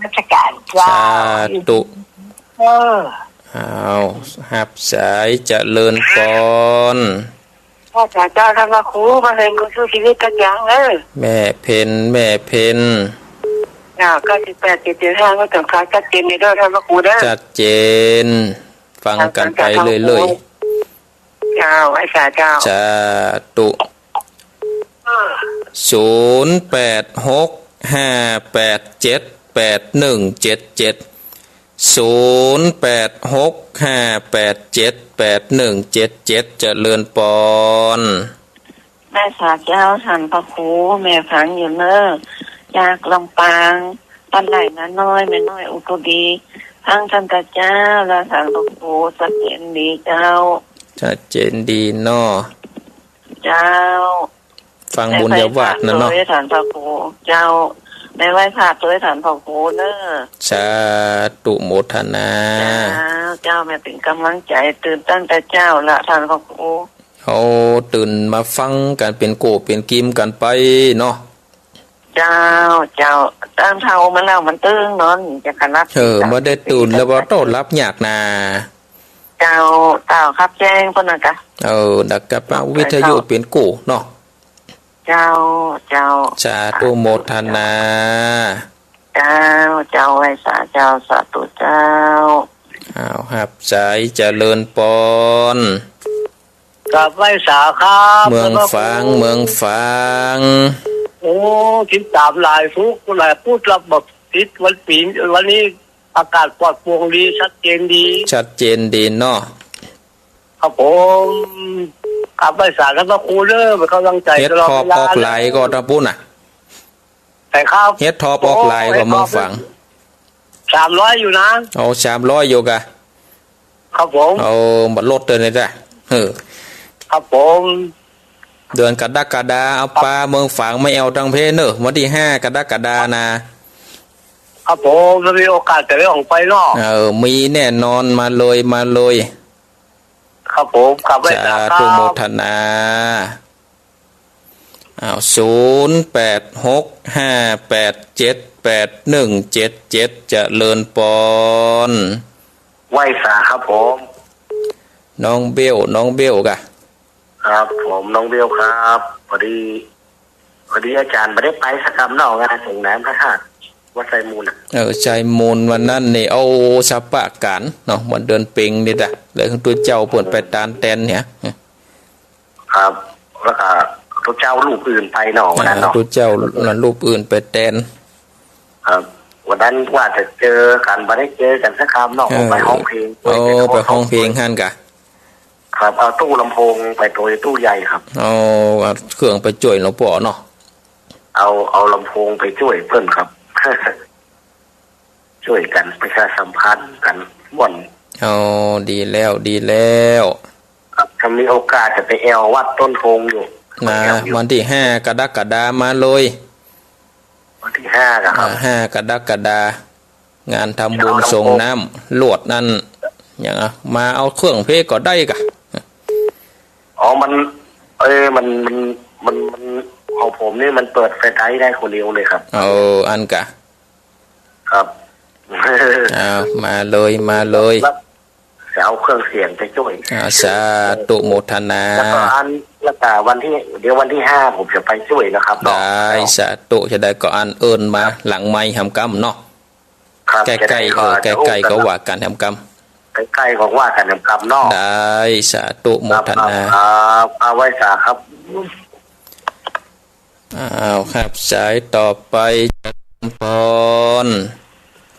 นมัสก๋านเจ้า สาธุ เออ เอา ฮับสายเจริญปอน ข้าพเจ้าท่านพระครู มาเรียนรู้สู้ชีวิตกันอย่างเน้อ แม่เพ็ญ แม่เพ็ญ เจ้า เก้าสิบแปด เจ็ดสิบห้า ก็ต้องการชัดเจนในเรื่องท่านพระครูเน้อ ชัดเจน ฟังกั๋นไปเรื่อยๆ เจ้า ไหว้สาเจ้า สาธุ ศูนย์แปดหกห้าแปดเจ็ดแปดหนึ่งเจ็ดเจ็ด ศูนย์แปดหกห้าแปดเจ็ดแปดหนึ่งเจ็ดเจ็ด เจริญปอน ไหว้สาเจ้าท่านพระครู แม่ฟังอยู่เน้อ จากลำปาง บ้านไร่นาน้อย แม่น้อยอุทุมดี ฟังท่านเจ้าและท่านพระครู ชัดเจนดีเจ้า ชัดเจนดีเนาะ เจ้า ฟังบุญญาวาสนะเนาะ แม่ไหว้พระตวยท่านพระครู เจ้า แม่ไหว้พระตวยท่านพระครูเน้อ สาธุโมทนา เจ้า เจ้า แม่เป๋นก๋ำลังใจ๋ ตื่นตั้งแต่เจ๊าละท่านพระครู เอา ตื่นมาฟังกั๋นเป๋นโก้เป๋นกีมกั๋นไปเนาะ เจ้า เจ้า ตั้งเฒ่ามาแล้วมันตึงนอนจะขลับ เออ บ่ได้ตื่นแล้วบ่ต้องหลับยากนา เจ้า เจ้า ครับแจ้งเปิ้นนะจ๊ะ เออ แล้วก็ฟังวิทยุเป๋นโก้เนาะ เจ้า เจ้า สาธุโมทนา เจ้า เจ้า ไหว้สาเจ้า สาธุเจ้า อ้าว ฮับสายเจริญปอน กราบไหว้สาครับ เมืองฝาง เมืองฝาง โอ้ ติดต๋ามหลายสุกร์ หลายพุธละ บ่ติดวันปี๋ วันนี้อากาศปลอดโปร่งดี ชัดเจนดี ชัดเจนดีเนาะ ครับผม กราบไหว้สาท่านพระครูเน้อ เป๋นก๋ำลังใจ๋ตลอดเวลา เห็ดถอบออกหลายก่อตางปุ้นน่ะ ใช่ครับ เห็ดถอบออกหลายก่อเมืองฝาง สามร้อยอยู่นะ เอา สามร้อยอยู่ก่ะ ครับผม เอา บ่ลดเลยนะจ๊ะ เออ ครับผม เดือนกรกฎา เอาปาเมืองฝางมาแอ่วตางเพเน้อ วันตี้ห้ากรกฎานะ ครับผม ถ้ามีโอกาสจะได้ออกไปเนาะ เออ มีแน่นอน มาเลย มาเลย ครับผม กราบไหว้สาครับ สาธุโมทนา อ้าว ศูนย์แปดหกห้าแปดเจ็ดแปดหนึ่งเจ็ดเจ็ด เจริญปอน ไหว้สาครับผม น้องเบล น้องเบลก่ะ ครับผม น้องเบลครับ พอดี พอดีอาจ๋ารย์บ่ได้ไปสักกำเนาะ งานสงฆ์น้ำพระธาตุวัดไซมูลน่ะ เออ ไซมูลวันนั้นนี่ เอา สะปะก๋านเนาะ วันเดือนเพ็ญนี่จ้ะ เลยตุ๊เจ้าเปิ้นไปตานแตนเนี่ย ครับ แล้วก็ตุ๊เจ้ารูปอื่นไปเนาะ วันนั้นเนาะ อ่า ตุ๊เจ้านั้นรูปอื่นไปแตน ครับ วันนั้นว่าจะเจอกั๋น บ่ได้เจอกั๋นสักกำเนาะ เออ ไปฮ้องเพลง โอ้ ไปฮ้องเพลงหั้นก่ะ ครับ เอาตู้ลำโพงไปโตยตู้ใหญ่ครับ เอา เอาเครื่องไปจ้วยหลวงป้อเนาะ เอา เอาลำโพงไปจ้วยเปิ้นครับ จ้วยกั๋นประชาสัมพันธ์กั๋นม่วน อ๋อ ดีแล้ว ดีแล้ว ครับ ถ้ามีโอกาสจะไปแอ่ววัดต้นโพธิ์อยู่ นะ แอ่วอยู่ วันตี้ห้ากรกฎามาเลย วันตี้ห้านะครับ อ่า ห้ากรกฎา งานทำบุญส่งน้ำลวดนั่น อย่างอะ มาเอาเครื่องเพลงก็ได้กะ อ๋อ มัน เอ้ย มัน มัน มัน มัน ของผมนี่มันเปิดแฟลชไดรฟ์ได้คนเดียวเลยครับ เออ อั้นกะ ครับ เอา มาเลย มาเลย แล้วจะเอาเครื่องเสียงไปช่วย อ่า สาธุโมทนา แล้วก็อัน แล้วก็วันที่ เดี๋ยววันที่ห้าผมจะไปช่วยนะครับ ได้ สาธุ จะได้ก็อันเอิ้นมา ครับ หลังไมค์แหมกำเนาะ ครับ ใก้ๆ จะได้ก็ เออ ใก้ๆ ก็ว่ากั๋นแหมกำ ใก้ๆ ก็ว่ากั๋นแหมกำเนาะ ได้ สาธุโมทนา ครับ ครับ ครับ เอาไว้สาครับ อ้าว ครับ สายต่อไป เจริญพร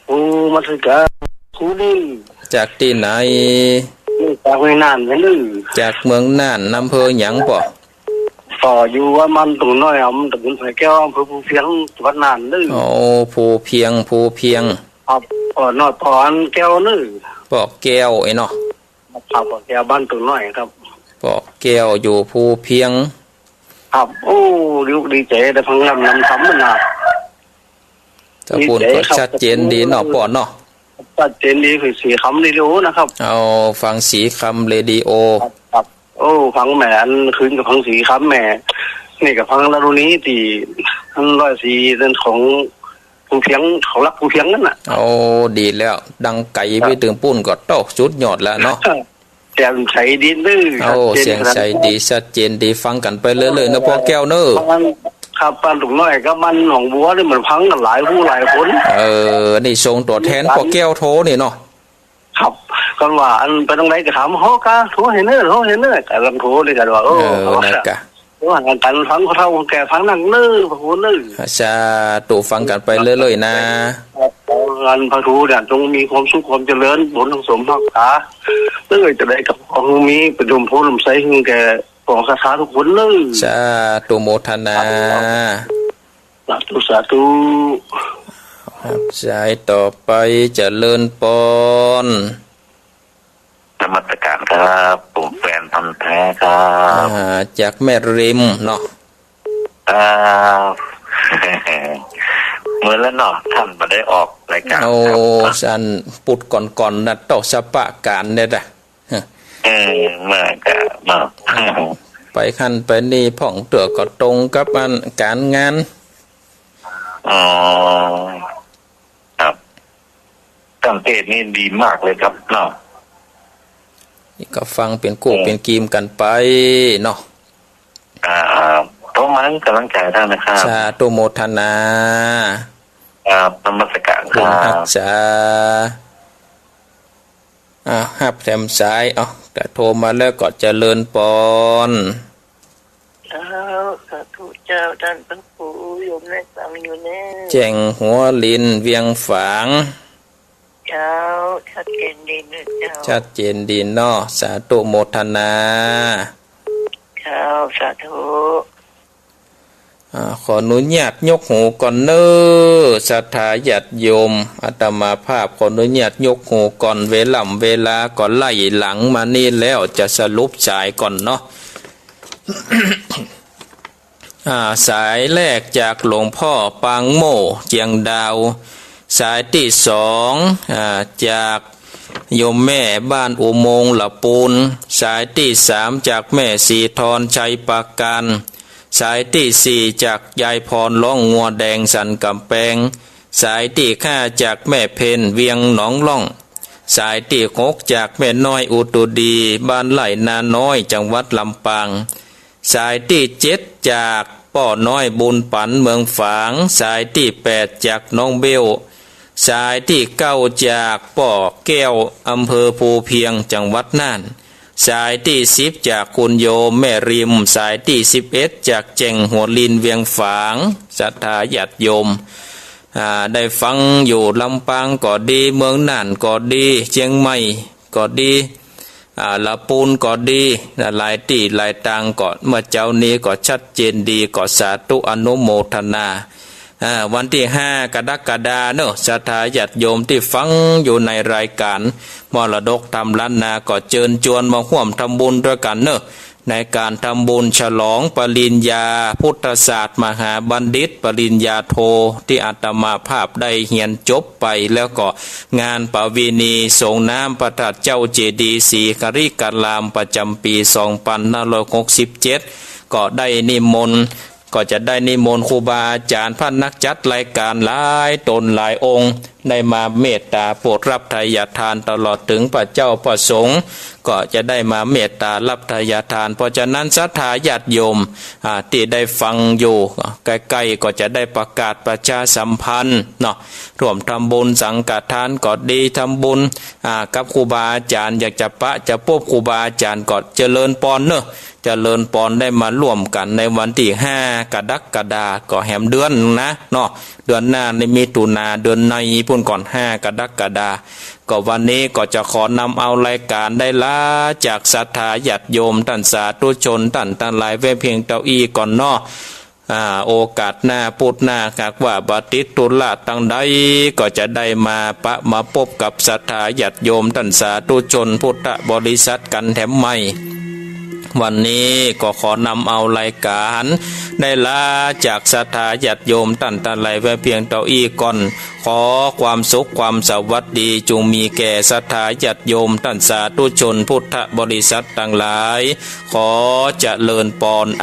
โอ้ นมัสก๋านครูนี่ จากตี้ไหน นี่จากเมืองน่านนี่ จากเมืองน่าน อำเภอหยังป้อ ป้ออยู่วัดบ้านตุ่งน้อย อำเภอตำบลสายแก้ว อำเภอภูเพียง จังหวัดน่านนี่ โอ้ ภูเพียง ภูเพียง ครับ ป้อน้อย ป้ออันแก้วนี่ ป้อแก้วไอ้เนาะ ครับ ป้อแก้วบ้านตุ่งน้อยครับ ป้อแก้วอยู่ภูเพียง ครับ โอ้ ดีอกดีใจ๋ได้ฟังลำนำธรรมมันนะ ตะปูนก็ ดีใจ๋ครับ ชัดเจนดีเนาะป้อเนาะ ชัดเจนดี คือสีคำเรดิโอนะครับ เอาฟังสีคำเรดิโอ ครับ ครับ โอ้ ฟังแหม อันคืนก็ฟังสีคำแหม นี่ก็ฟังลารุณีตี้อันร้อยสี่นั่นของภูเพียง เขารักภูเพียงนั่นน่ะ โอ้ ดีแล้ว ดังไก๋ไปเตื้งปู้นก็โต้สุดยอดแล้วเนาะ แจ่มใสดีเน้อ โอ้ ชัดเจน เสียงใสดี ชัดเจนดี ฟังกั๋นไปเรื่อยๆ เน้อป้อแก้วเน้อ ครับ บ้านตุ่งน้อยกับบ้านหนองบัวนี่มันฟังกั๋นหลายผู้หลายคน เออ นี่ส่งตั๋วแทนป้อแก้วโทรนี่เนาะ ครับ กั๋นว่าอันไปตรงไหนก็ถาม โห กา โทรหื้อเน้อ โทรหื้อเน้อ กั๋นโทรนี่กั๋นว่า เออ เออ นั่นกะ ว่ากั๋นฟังผู้เฒ่าผู้แก่ฟังนักเน้อ พระคุณเน้อ สาธุ ฟังกั๋นไปเรื่อยๆ นะ ครับ ขออันพระครูเนี่ยจงมีความสุขความเจริญ บุญสมรักษา เออ จะได้กับของมีเป็นร่มโพธิ์ร่มไทรหื้อแก่ ของศรัทธาทุกคนเน้อ สาธุโมทนา สาธุ สาธุ ครับ สายต่อไป เจริญปอน นมัสการครับ ผมแฟนพันธุ์แท้ครับ อ่า จากแม่ริมเนาะ อ่า เหมือนแล้วเนาะ ท่านบ่ได้ออกรายการ โอ้ ครับ อันปุดก่อนๆ นะ เต้าสะปะก๋านเนี่ยนะ เออ มากะเนาะ ไปหั้นไปนี่พ่องเตื้อก็ตรงกับอันก๋านงาน อ๋อ ครับ ท่านเทศน์นี่ดีมากเลยครับเนาะ นี่ก็ฟังเป๋นกู้ อืม เป๋นกีมกั๋นไปเนาะ อ่า โทรมาหื้อก๋ำลังใจ๋ท่านนะครับ สาธุโมทนา ครับ นมัสการครับ ขอบคุณครับ สา อ่า ฮับแถมสาย เอ้า ถ้าโทรมาแล้วก็เจริญปอน เจ้า สาธุเจ้า ต้านพระครู โยมได้ฟังอยู่เน้อ แจ่งหัวลิน เวียงฝาง เจ้า ชัดเจนดีเน้อเจ้า ชัดเจนดีเนาะ สาธุโมทนา เจ้า สาธุ อ่า ขออนุญาตยกหูก่อนเน้อ ศรัทธาญาติโยม อาตมาภาพขออนุญาตยกหูก่อน เวล่ำเวลาก็ไล่หลังมานี่แล้ว จะสรุปสายก่อนเนาะ อ่า สายแรกจากหลวงพ่อปางโม่ เจียงดาว สายตี้สอง อ่า จากโยมแม่บ้านอุโมงค์ละปูน สายตี้สามจากแม่ศรีธร ชัยปราการ สายตี้สี่จากยายพร ร้องงัวแดงสันก๋ำแปง สายตี้ห้าจากแม่เพ็ญ เวียงหนองล่อง สายตี้หกจากแม่น้อยอุตุดี บ้านไร่นาน้อย จังหวัดลำปาง สายตี้เจ็ดจากป้อน้อยบุญปัน เมืองฝาง สายตี้แปดจากน้องเบล สายตี้เก้าจากป้อแก้ว อำเภอภูเพียง จังหวัดน่าน สายตี้สิบจากคุณโยมแม่ริม สายตี้สิบเอ็ดจากแจ่งหัวลิน เวียงฝาง ศรัทธาญาติโยม อ่า ได้ฟังอยู่ลำปางก็ดี เมืองน่านก็ดี เจียงใหม่ก็ดี อ่า ละปูนก็ดี หลายตี้หลายตางก็ เมื่อเจ๊านี้ก็ชัดเจนดี ก็สาธุอนุโมทนา อ่า วันตี้ห้ากรกฎาเนอะ ศรัทธาญาติโยมตี้ฟังอยู่ในรายก๋านมรดกธรรมล้านนา ก็เจิญจวนมาฮ่วมทำบุญตวยกั๋นเนอะ ในก๋านทำบุญฉลองปริญญาพุทธศาสตร์มหาบัณฑิตปริญญาโทตี้อาตมาภาพได้เฮียนจบไป แล้วก็งานประเวณีส่งน้ำพระธาตุเจ้าเจดีย์ศรีหริกรามประจ๋ำปี๋สองปันห้าร้อยหกสิบเจ็ด ก็ได้นิมนต์ ก็จะได้นิมนต์ครูบาอาจ๋ารย์พระนักจัดรายก๋านหลายต๋นหลายองค์ ได้มาเมตต๋าโปรดฮับไทยทาน ตลอดเถิงพระเจ้าพระสงฆ์ ก็จะได้มาเมตต๋าฮับไทยทาน เพราะฉะนั้นศรัทธาญาติโยม อ่า ตี้ได้ฟังอยู่ใก้ๆ ก็จะได้ประกาศประชาสัมพันธ์เนาะ ร่วมทำบุญสังฆทานก็ดี ทำบุญ อ่า กับครูบาอาจ๋ารย์ อยากจะปะจะปบครูบาอาจ๋ารย์ก็เจริญปอนเนาะ เจริญปอน ได้มาร่วมกั๋นในวันตี้ห้ากรกฎา ก็แหมเดือนนึ่งนะเนาะ เดือนหน้าในมิถุนา เดือนในปู๊นก่อน ห้ากรกฎา ก็วันนี้ก็จะขอนำเอารายก๋านได้ลาจากศรัทธาญาติโยมต้านสาธุชนต้านตังหลายไว้เพียงเต้าอี้ก่อนเนาะ อ่า โอกาสหน้าปู๊นหน้า หากว่าบ่ติดธุระตังใด ก็จะได้มาปะมาปบกับศรัทธาญาติโยมต้านสาธุชนพุทธบริษัทกั๋นแถมใหม่ วันนี้ก็ขอนำเอารายก๋านได้ลาจากศรัทธาญาติโยมต้านตังหลายไว้เพียงเต้าอี้ก่อน ขอความสุขความสวัสดีจุ่งมีแก่ศรัทธาญาติโยมต้านสาธุชนพุทธบริษัทตังหลาย ขอเจริญปอน